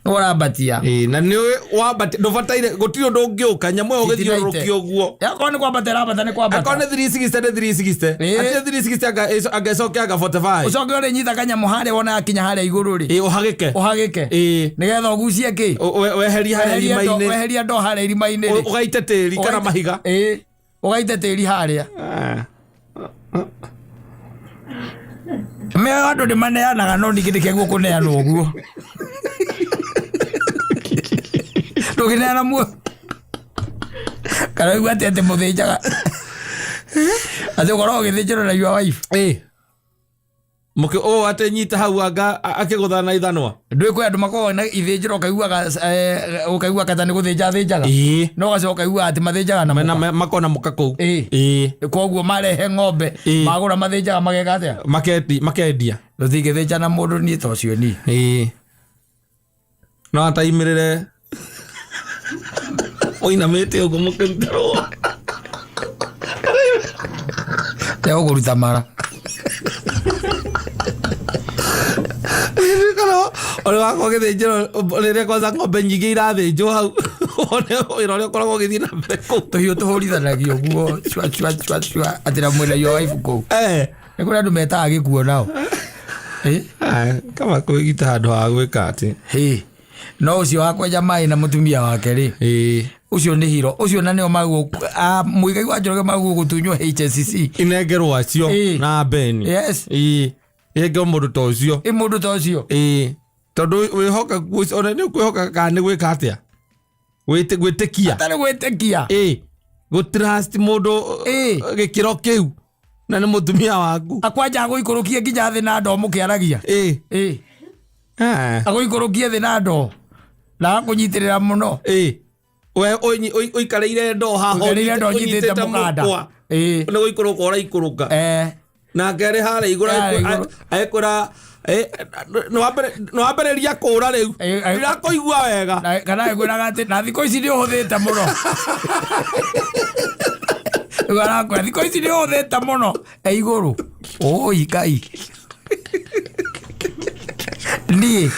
Nĩwe ũrambatia. Ĩĩ, na nĩwe wambatia, ndũbataire, gũtirĩ ũndũ ũngĩũka, nyamũ ĩyo ũgĩthiũrũrũkia ũguo. Akorwo nĩ kwambata ĩrambata, nĩ kwambata. Akorwo nĩ 360, nĩ 360. Ĩĩ. Atĩ 360 anga ĩcoke anga 45. Ũcoke ũrĩnyita kanyamũ harĩa wona yakinya harĩa igũrũ rĩ. Ĩĩ, ũhagĩke. Ũhagĩke. Ĩĩ. Nĩgetha ũgucie kĩ? Weherie harĩa Weherie irima-inĩ. Weherie ndoo harĩa irima-inĩ rĩ. Ũgaite tĩri kana mahiga. Ĩĩ. Ũgaite tĩri harĩa. Mĩoyo andũ nĩ maneanaga no ningĩ ndĩkĩaguo kũneanwo ũguo. Ndũngĩneana muoyo. Kana ũigua atĩ atĩ mũthĩnjaga. Atĩ ũkoragwo ũgĩthĩnjĩrwo na your wife. Ĩ. Mũkĩ ũũ atĩ nyita hau anga akĩgũthana na ithanwa. Ndũĩ kwĩ andũ makoragwo na ithĩnjĩro ũkaiguaga eh, ũkaigua kata nĩ gũthĩnja athĩnjaga. Ĩ. No ũgacoka ũkaigua atĩ mathĩnjaga na Mena mũka. makona mũka kũu. Ĩ. Ĩ. Koguo marehe ng'ombe Ĩ. magũra mathĩnjaga mageka atĩa? Makendi makendia. Tũtingĩthĩnja na mũndũ niĩ ta ũcio niĩ. Ĩ. No ataimĩrĩre ũinamĩte ũguo mũkĩruta rũa. Tegũkũruta mara. Kana ũrĩ wakwa gĩthĩnjĩro rĩrĩa kwanza ng'ombe nyingĩ irathĩnjwo hau wone wĩra ũrĩa ũkoragwo ũgĩthiĩ na mbere kũu. Tũhiũ tũhũrithanagio ũguo cua cua cua cua atĩ na mwĩna your wife kũu. Eh. Nĩ kũrĩ andũ metaga gĩkuo nao. Eh? Ah, kama kwĩgita handũ ha gwĩka atĩ. Hĩ. No ũcio wa kwenja maĩ na mũtumia wake rĩ. Ĩ. Ũcio nĩ hiro. Ũcio na nĩo maguo Muigai wa Njoroge maguo gũtunywo HSCC. Inengerwo acio Ĩ. na Beni. Yes. Ĩ. Ĩngerwo mũndũ ta ũcio. Ĩ mũndũ ta ũcio. Ĩ. Tondũ wĩhokeku ũcio ona nĩ ũkwĩhoka kana nĩ gwĩka atĩa? Gwĩtĩkia. Atarĩ gwĩtĩkia. Ĩ. Gũ trust mũndũ Ĩ. gĩkĩro kĩu na nĩ mũtumia waku. Akwanja agũikũrũkie nginya thĩ na ndoo mũkĩaragia. Ĩ. Ĩ. Ah. Agũikũrũkie thĩ na ndoo. Na agakũnyitĩrĩra mũno. Ĩ. We ũikarĩire ndoo haha Ũikarĩire ndoo ũnyitĩte mũkanda. mũkwa. Ĩ. Nĩ gũikũrũka ũraikũrũka. Eh. Nake arĩ harĩa igũrũ Harĩa igũrũ. agĩkwĩra nĩ wambĩrĩria kũra rĩu. Ĩ, ĩ. Ndirakũigua wega. Na kana agĩkwĩraga atĩ na thikũ ici nĩ ũhũthĩte mũno. Rĩu arakwĩra thikũ ici nĩ ũhũthĩte mũno. E igũrũ. Oi Ngai. Niĩ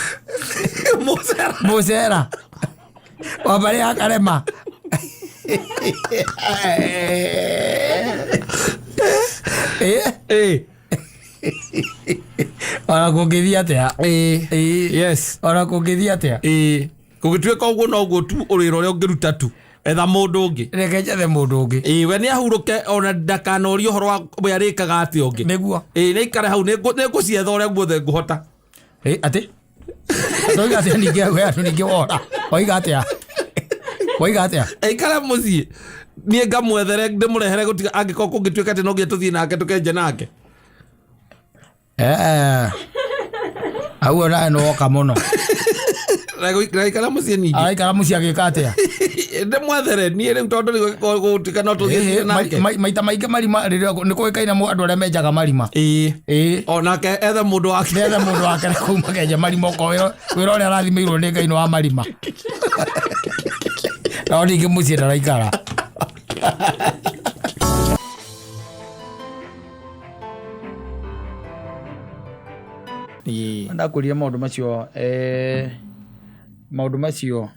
Mũcera. mũcera wa mbarĩ ya Karema. Ĩ, Ĩ. ona kũngĩthiĩ atĩa. Ĩ. Ĩ. Yes. Ona kũngĩthiĩ atĩa. Ĩ. Kũngĩtuĩka ũguo noguo tu wĩra ũrĩa ũngĩruta tu. Etha mũndũ ũngĩ. Reke njethe mũndũ ũngĩ. Ĩ we nĩ ahurũke ona ndakanorie ũhoro wa we arĩkaga atĩa ũngĩ. Nĩguo. Ĩ nĩ aikare hau nĩ ngũcietha ũrĩa guothe ngũhota. Ĩ, atĩ Toiga atĩa ningĩ we andũ ningĩ wora. Oiga atĩa? Oiga atĩa? Aikare mũciĩ niĩ ngamwethere ndĩmũrehere gũtiga angĩkorwo kũngĩtuĩka atĩ no nginya tũthiĩ nake tũkenje nake. Eh. Hau onawe nĩ woka mũno. Aikare mũciĩ ningĩ. Araikara mũciĩ agĩka atĩa? Ndĩmwethere niĩ rĩu tondũ rĩu angĩkorwo gũgũtuĩka no tũthiĩ Ĩhĩ, nake. maita maingĩ marima rĩrĩa nĩ kũĩkaine andũ arĩa menjaga marima. Ĩ. Ĩ. Onake ethe mũndũ wake. Nĩethe mũndũ wake na kũu makenja marima okorwo wĩra ũrĩa arathimĩirwo nĩ Ngai nĩ wa marima. No ningĩ mũciĩ ndaraikara. Ĩ. Ndakwĩrire maũndũ macio eh, maũndũ macio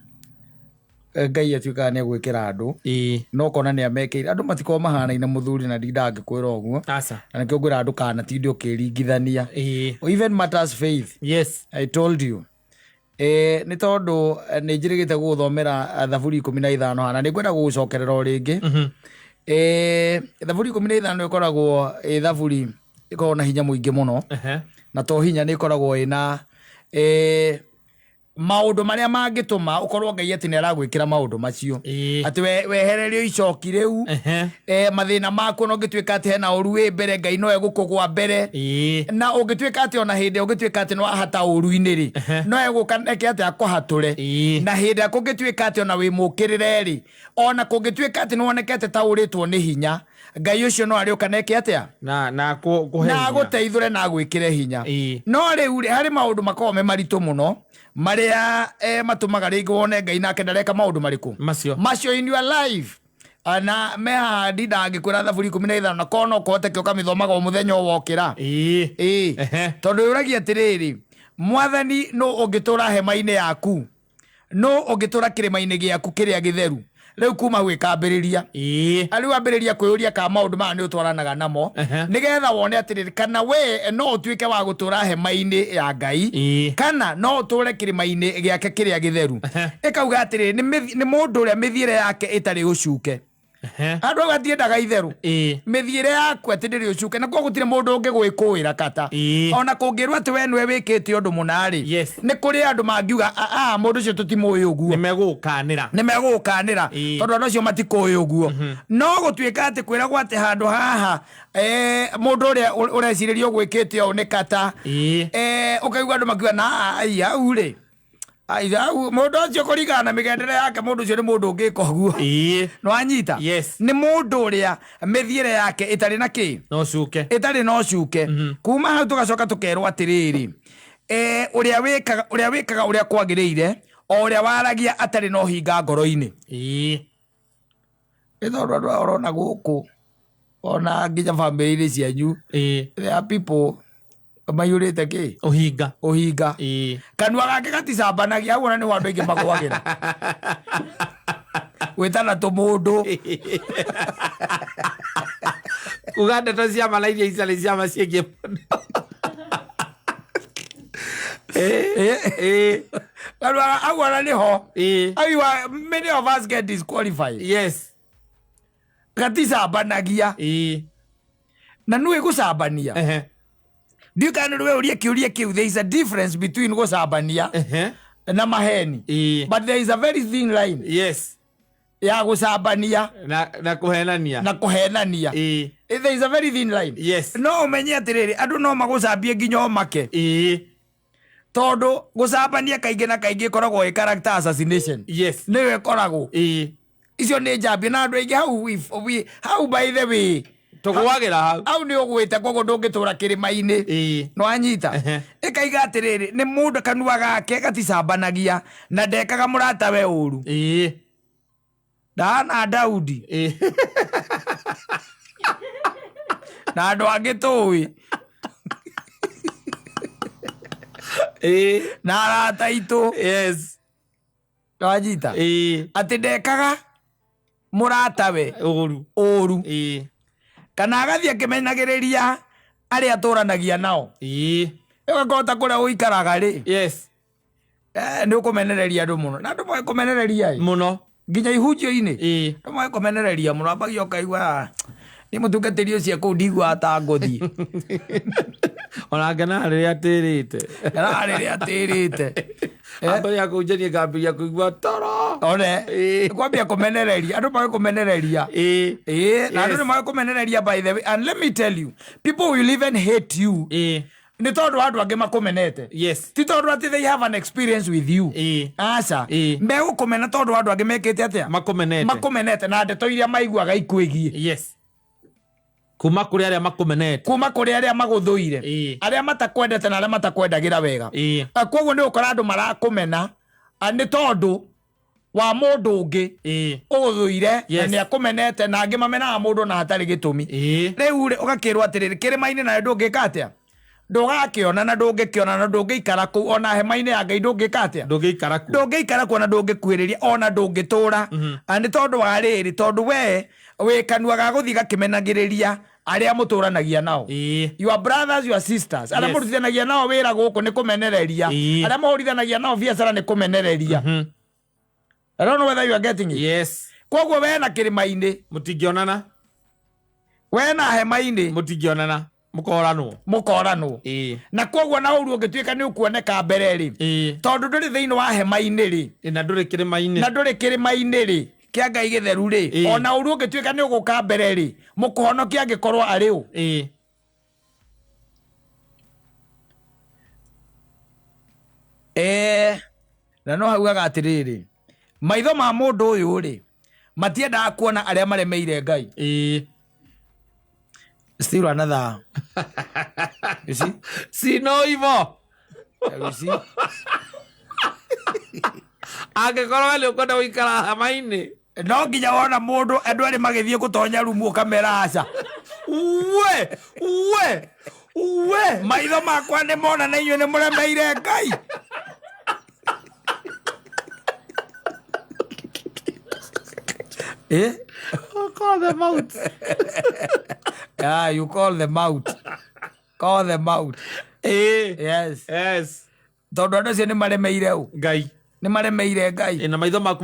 eh, Ngai atuĩkaga nĩ egwĩkĩra andũ Ĩ. no kona nĩ amekĩire andũ matikoragwo mahanaine mũthuri na ndindaga ngĩkwĩra ũguo Aca. na nĩkĩo ngwĩra ndũkanatinde ũkĩringithania Ĩ. even matters faith Yes. I told you Eh, nĩ tondũ eh, nĩ njĩrĩgĩte gũgũthomera eh, thaburi 15 hana nĩ ngwenda gũgũcokerera o rĩngĩ Eh, thaburi 15 ĩkoragwo ĩ thaburi ĩkoragwo na hinya mũingĩ mũno Ehe. na to hinya nĩ ĩkoragwo ĩna eh, maũndũ marĩa mangĩtũma ũkorwo Ngai atĩ nĩ aragwĩkĩra maũndũ macio Ĩĩ. atĩ wehererio icoki rĩu Ehe. eh, mathĩna maku ona ũngĩtuĩka atĩ hena ũru wĩ mbere Ngai no egũkũgwa mbere Ĩĩ. na ũngĩtuĩka atĩ ona hĩndĩ ĩyo ũngĩtuĩka atĩ nĩ wahata ũru-inĩ rĩ no egũka eke atĩ akũhatũre Ĩĩ. na hĩndĩ ĩrĩa kũngĩtuĩka atĩ ona wĩ mũkĩrĩre rĩ ona kũngĩtuĩka atĩ nĩ wonekete ta ũrĩtwo nĩ hinya Ngai ũcio no arĩũka na eke atĩa Na kũhe na hinya. agũteithũre na agwĩkĩre hinya Ĩĩ. no rĩu rĩ harĩ maũndũ makoragwo me maritũ mũno marĩa eh, matũmaga rĩngĩ wone Ngai nake ndareka maũndũ marĩkũ Macio. macio in your life na me haha ndindaga ngĩkwĩra thaburi 15 na korwo no kũhoteke ũkamĩthomaga o mũthenya o wokĩra Ĩĩ. ĩĩ Ehe. tondũ yũragia atĩrĩrĩ mwathani nũ ũngĩtũra hema-inĩ yaku nũ ũngĩtũra kĩrĩma-inĩ gĩaku kĩrĩa gĩtheru rĩu kuma hau ĩkambĩrĩria Ĩĩ. rĩu ambĩrĩria kwĩyũria kana maũndũ maya nĩ ũtwaranaga namo Ehe. nĩgetha wone atĩrĩrĩ kana we no ũtuĩke wa gũtũra hema-inĩ ya Ngai Ĩĩ. kana no ũtũre kĩrĩma-inĩ gĩake kĩrĩa gĩtheru Ehe. ĩkauga atĩrĩrĩ nĩ mũndũ ũrĩa mĩthiĩre yake ĩtarĩ ũcuke Andũ au atiendaga itherũ. Mĩthiĩre yaku atĩ ndĩrĩ ũcuke, na koguo gũtirĩ mũndũ ũngĩgwĩkũĩra kata. Ona kũngĩrwo atĩ we nĩwe wĩkĩte ũndũ mũna rĩ, nĩ kũrĩ andũ mangiuga, "Ah, ah, mũndũ ũcio tũtimũĩ ũguo." Nĩ megũgũkanĩra. Nĩ megũgũkanĩra. Tondũ andũ acio matikũĩ ũguo. No gũtuĩka atĩ kwĩragwo atĩ handũ haha, mũndũ ũrĩa ũrecirĩria ũgwĩkĩte ũũ nĩ kata, ũkaigua andũ makiuga na ai hau rĩ, ai hau mũndũ ũcio kũringana na mĩgendere yake, mũndũ ũcio nĩ mũndũ ũngĩka ũguo. Nĩwanyita? Yes. Nĩ mũndũ ũrĩa mĩthiĩre yake ĩtarĩ na kĩ? No cuke. Ĩtarĩ na ũcuke. Kuma hau tũgacoka tũkerwo atĩrĩrĩ, ũrĩa wĩkaga ũrĩa kwagĩrĩire, o ũrĩa waragia atarĩ na ũhinga ngoro-inĩ. Nĩ tondũ andũ aya ũrona gũkũ, ona nginya bamĩrĩ-inĩ cianyu, there are people maiyũrĩte kĩ? Ũhinga. Ũhinga. Kanua gake gaticambanagia, hau ona nĩho andũ aingĩ magwagĩra. Gwĩtana tũmũndũ. Kuga ndeto cia ma na iria itarĩ cia ma ciĩgiĩ mũndũ. Kanua hau ona nĩho. Hau you are, many of us get disqualified. Gaticambanagia. Na nĩũĩ gũcambania. Ndiũĩ kana nĩ we ũrie kĩũria kĩu. There is a difference between gũcambania na maheni. But there is a very thin line. Ya gũcambania na kũhenania. Na kũhenania. There is a very thin line. No ũmenye atĩrĩrĩ, andũ no magũcambie nginya ũmake. Tondũ gũcambania kaingĩ na kaingĩ ĩkoragwo ĩ character assassination. Nĩyo ĩkoragwo. Icio nĩ njambia na andũ aingĩ hau hau by the way. Tũgũagĩra hau. Hau nĩ ũgwĩte koguo ndũngĩtũra kĩrĩma-inĩ. Nĩwanyita? Ĩkaiga atĩrĩrĩ, nĩ mũndũ kanua gake gaticambanagia na ndekaga mũratawe ũru. Ndahana Daudi. Na andũ angĩ tũĩ. Na arata aitũ. Nĩwanyita? Atĩ ndekaga mũratawe ũru. Ũru. Kana agathiĩ akĩmenagĩrĩria arĩa atũranagia nao. Ũgakorwo ta kũrĩa ũikaraga rĩ. Nĩ ũkũmenereria andũ mũno. Na andũ moĩ kũmenereria ĩ. Mũno. Nginya ihunjio-inĩ. Andũ moĩ kũmenereria mũno. Ambagia ũkaigua, nĩ mũtungatĩri ũcio kũu ndiguaga ta ngũthiĩ. Ona ngenaga rĩrĩa atĩrĩte. Ngenaga rĩrĩa atĩrĩte. Ambagia kũnjania ngambĩrĩria kũigua toro. One. Kwambia kũmenereria. Andũ moĩ kũmenereria. Na andũ nĩ moĩ kũmenereria by the way. And let me tell you, people will even hate you. Nĩ tondũ andũ angĩ makũmenete. Ti tondũ atĩ they have an experience with you. Aca. Megũkũmena tondũ andũ angĩ mekĩte atĩa? Makũmenete. Makũmenete na ndeto iria maiguaga ikwĩgiĩ. Kuma kũrĩ arĩa makũmenete. Kuma kũrĩ arĩa magũthũire. Arĩa matakwendete na arĩa matakwendagĩra wega. Koguo nĩ ũkora andũ marakũmena, nĩ tondũ wa mũndũ ũngĩ ũgũthũire na nĩ akũmenete, na angĩ mamenaga mũndũ na hatarĩ gĩtũmi. Rĩu rĩ, ũgakĩrwo atĩrĩrĩ, kĩrĩma-inĩ nayo ndũngĩka atĩa? Ndũgakĩona na ndũngĩkĩona na ndũngĩikara kũu, ona hema-inĩ ya Ngai ndũngĩka atĩa? Ndũngĩikara kuo. Ndũngĩikara kuo na ndũngĩkuhĩrĩria, ona ndũngĩtũra. Nĩ tondũ wa rĩrĩ, tondũ we wĩ kanua ga gũthiĩ gakĩmenagĩrĩria arĩa mũtũranagia nao. Your brothers, your sisters, arĩa mũrutithanagia nao wĩra gũkũ nĩ kũmenereria. Arĩa mũhũrithanagia nao biacara nĩ kũmenereria. I don't know whether you are getting it. Koguo we na kĩrĩma-inĩ. Mũtingĩonana. We na hema-inĩ. Mũtingĩonana. Mũkoranwo. Mũkoranwo. Na koguo na ũru ũngĩtuĩka nĩ ũkuoneka mbere rĩ. Tondũ ndũrĩ thĩinĩ wa hema-inĩ rĩ. Na ndũrĩ kĩrĩma-inĩ. Na ndũrĩ kĩrĩma-inĩ rĩ. Kĩa Ngai gĩtheru rĩ. Ona ũru ũngĩtuĩka nĩ ũgũka mbere rĩ. Mũkũhonokia angĩkorwo arĩ ũ. Na no haugaga atĩrĩrĩ, maitho ma mũndũ ũyũ rĩ, matiendaga kuona arĩa maremeire Ngai. Still another. You see? Si no ivo. You see? Angĩkorwo we nĩ ũkwenda gũikara hema-inĩ. No nginya wona mũndũ andũ arĩ magĩthiĩ gũtonya rumu ũkamera aca. We, we, we. Maitho makwa nĩ mona na inyuĩ nĩ mũremeire Ngai. Oh, call them out. Yeah, you call them out. Call them out. Yes. Yes. Tondũ andũ acio nĩ maremeire ũ. Ngai. Nĩ maremeire Ngai. Ĩ, na maitho maku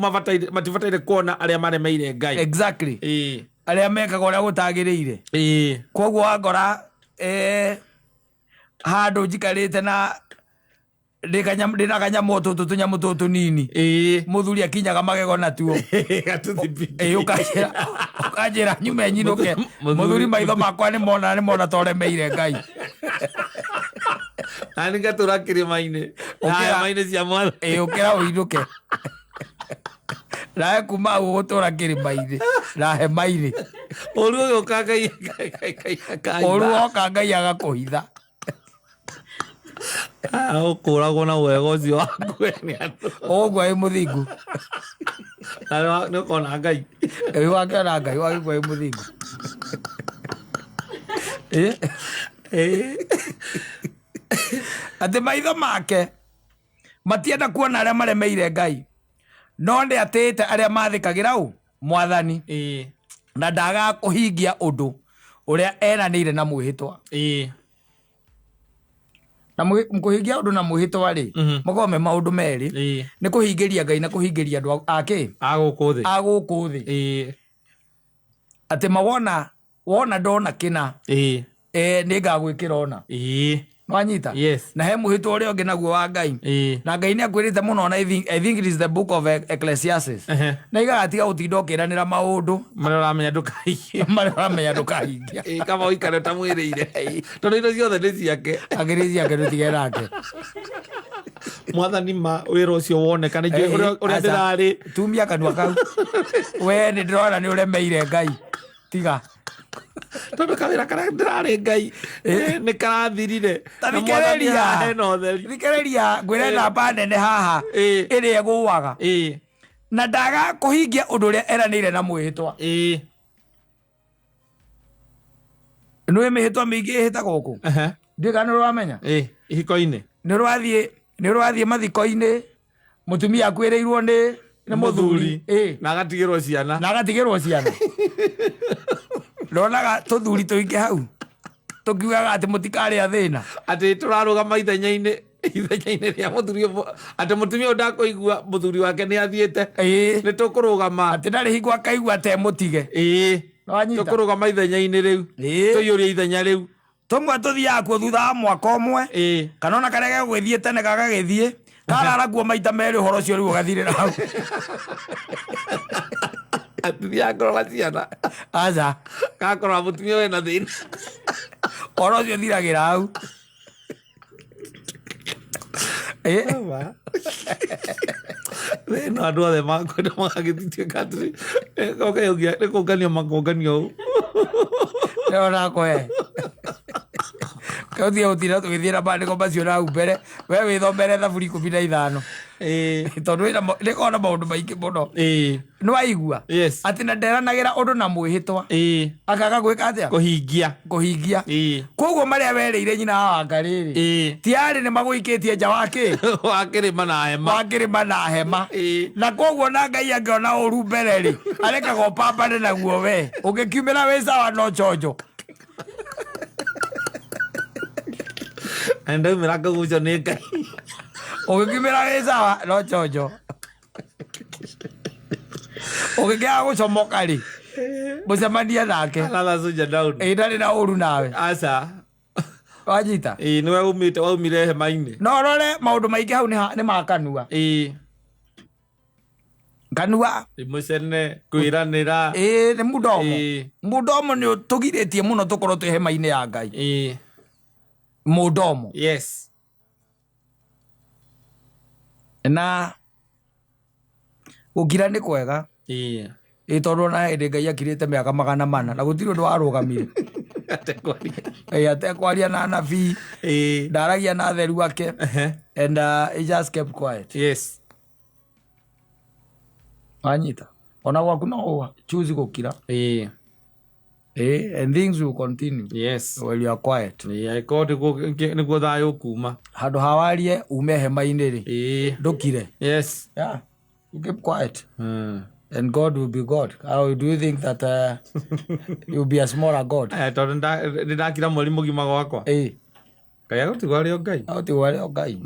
matibataire kuona arĩa maremeire Ngai. Exactly. Ĩ. Arĩa mekaga ũrĩa gũtagĩrĩire. Ĩ. Koguo wangora handũ njikarĩte na ndĩ na kanyamũ tũtũ, tũnyamũ tũtũ tũnini, mũthuri akinyaga magego natuo. Gatũthibiti. Ĩ, ũkanjĩra nyume nyinũke. Mũthuri, maitho makwa nĩ mona, nĩ mona toremeire Ngai. Na nĩ ngatũra kĩrĩma-inĩ. Ũkĩra. Hema-inĩ cia mwathani. Ĩ, ũkĩra ũinũke nawe kuma hau ũgũtũra kĩrĩma-inĩ na hema-inĩ. Ũru ũgĩũka Ngai Ngai akahitha. Ũru woka Ngai agakũhitha. Ah, ũkũragwo na wega ũcio waku we nĩ andũ. Ũguo wĩ mũthingu. Na nĩ ũkona Ngai. Ĩ, wakĩona Ngai wagĩkua wĩ mũthingu. Ĩ? Ĩ. Atĩ maitho make matienda kuona arĩa maremeire Ngai, no nĩ atĩĩte arĩa mathĩkagĩra ũ Mwathani, na ndagaga kũhingia ũndũ ũrĩa eranĩire na mwĩhĩtwa. Na kũhingia ũndũ na mwĩhĩtwa rĩ, makoragwo me maũndũ merĩ. Nĩ kũhingĩria Ngai na kũhingĩria andũ akĩ A gũkũ thĩ. A gũkũ thĩ. Atĩ mawona wona ndona kĩna, nĩ ngagwĩkĩra ona. Wanyita? Yes. Na he mwĩhĩtwa ũrĩa ũngĩ naguo wa Ngai, na Ngai nĩ akwĩrĩte mũno, na I think it is the book of Ecclesiastes, na igagatiga gũtinda ũkĩranĩra maũndũ marĩa ũramenya ndũkahingie. Marĩa ũramenya ndũkahingia. Ĩ, kaba ũikare ũtamwĩrĩire tondũ indo ciothe nĩ ciake. Akĩrĩ ciake, ndũtige nake. Mwathani, ma wĩra ũcio woneka nĩ njũĩ ũrĩa Aca. ndĩrarĩ. Tumia kanua kau we, nĩ ndĩrona nĩ ũremeire Ngai, tiga. Tondũ kawĩra karĩa ndĩrarĩ Ngai nĩ karathirire. Ta Na Mwathani thikĩrĩria. haha hena ũtheri. Thikĩrĩria ngwĩre, namba nene haha ĩrĩa ĩgũaga, na ndaga kũhingia ũndũ ũrĩa eranĩire na mwĩhĩtwa. Nĩ mĩhĩtwa mĩingĩ ĩhĩtagwo gũkũ. Ndiũĩ kana nĩ ũramenya. Ĩ, ihiko-inĩ. Nĩ ũrathiĩ mathiko-inĩ, mũtumia akuĩrĩirwo nĩ mũthuri. Na agatigĩrwo ciana. Na agatigĩrwo ciana. Ndonaga tũthuri tũingĩ hau tũkiugaga atĩ mũtikarĩa thĩna. Atĩ tũrarũgama ithenya-inĩ rĩa mũthuri ũmwe, atĩ mũtumia ũyũ ndakũigua mũthuri wake nĩ athiĩte, nĩ tũkũrũgama. Atĩ ndarĩ hingo akaigua te mũtige. Nĩwanyita? Tũkũrũgama ithenya-inĩ rĩu, tũiyũrie ithenya rĩu. Tũmwe tũthiaga kuo thutha wa mwaka ũmwe, kana ona karĩa gegũgĩthiĩ tene gagagĩthiĩ karara kuo maita merĩ, ũhoro ũcio rĩu ũgathirĩra hau. Atithiaga kũrora ciana. Aca. Gakũrora mũtumia wĩna thĩna. Ũhoro ũcio ũthiragĩra hau. Thĩna andũ othe makwenda magagĩtuĩka atĩ nĩ kũngania makũnganio ũũ. Ndĩrona kwe ũthiĩ gũtinda tũgĩthiĩ na mandĩko macio na hau mbere, we wĩthomere thaburi 15, tondũ nĩkoragwo na maũndũ maingĩ mũno. Nĩwaigua? Yes. Atĩ na nderanagĩra ũndũ na mwĩhĩtwa, akaga gwĩka atĩa? Kũhingia. Kũhingia. Koguo marĩa werĩire nyina wa Wangarĩ rĩ, tiarĩ nĩ magũikĩtie nja wa kĩ? Wa kĩrĩma na hema. Wa kĩrĩma na hema. Na koguo na Ngai angĩona ũru mbere rĩ, arekaga ũpambane naguo, we ũngĩkiumĩra wĩ sawa no chonjo. Na ndaumĩra ngagucio nĩ Ngai. Ũngĩkiumĩra wĩ sawa no chonjo, ũngĩkĩaga gũcomoka rĩ, mũcemanie nake. Another soldier down. Ĩ, ndarĩ na ũru nawe. Aca. Wanyita? Ĩĩ, nĩwe umĩte waumire hema-inĩ. No rore maũndũ maingĩ hau nĩ ma kanua. Kanua. Mũcene kwĩranĩra. Ĩĩ, nĩ mudomo. Mudomo nĩ ũtũgirĩtie mũno tũkorwo twĩ hema-inĩ ya Ngai. Mudomo. Na gũkira nĩ kwega. Ĩ, tondũ ona hĩndĩ Ngai akirĩte mĩaka 400 na gũtirĩ ũndũ warũgamire. Atekwaria. Ĩ, atekwaria na anabii, ndaragia na atheru ake, and he just kept quiet. Wanyita? Ona gwaku no ũ choose gũkira. And things will continue when you are quiet. Ĩĩ, angĩkorwo nĩguo thayũ ũkuma. Handũ hawarie ume hema-inĩ rĩ, ndũkire. Yeah, you keep quiet and God will be God. How do you think that you'll be a smaller God? Eh, tondũ nĩ ndakira mweri mũgima gwakwa. Ngai agũtigwo arĩ o Ngai. Agũtigwo arĩ o Ngai.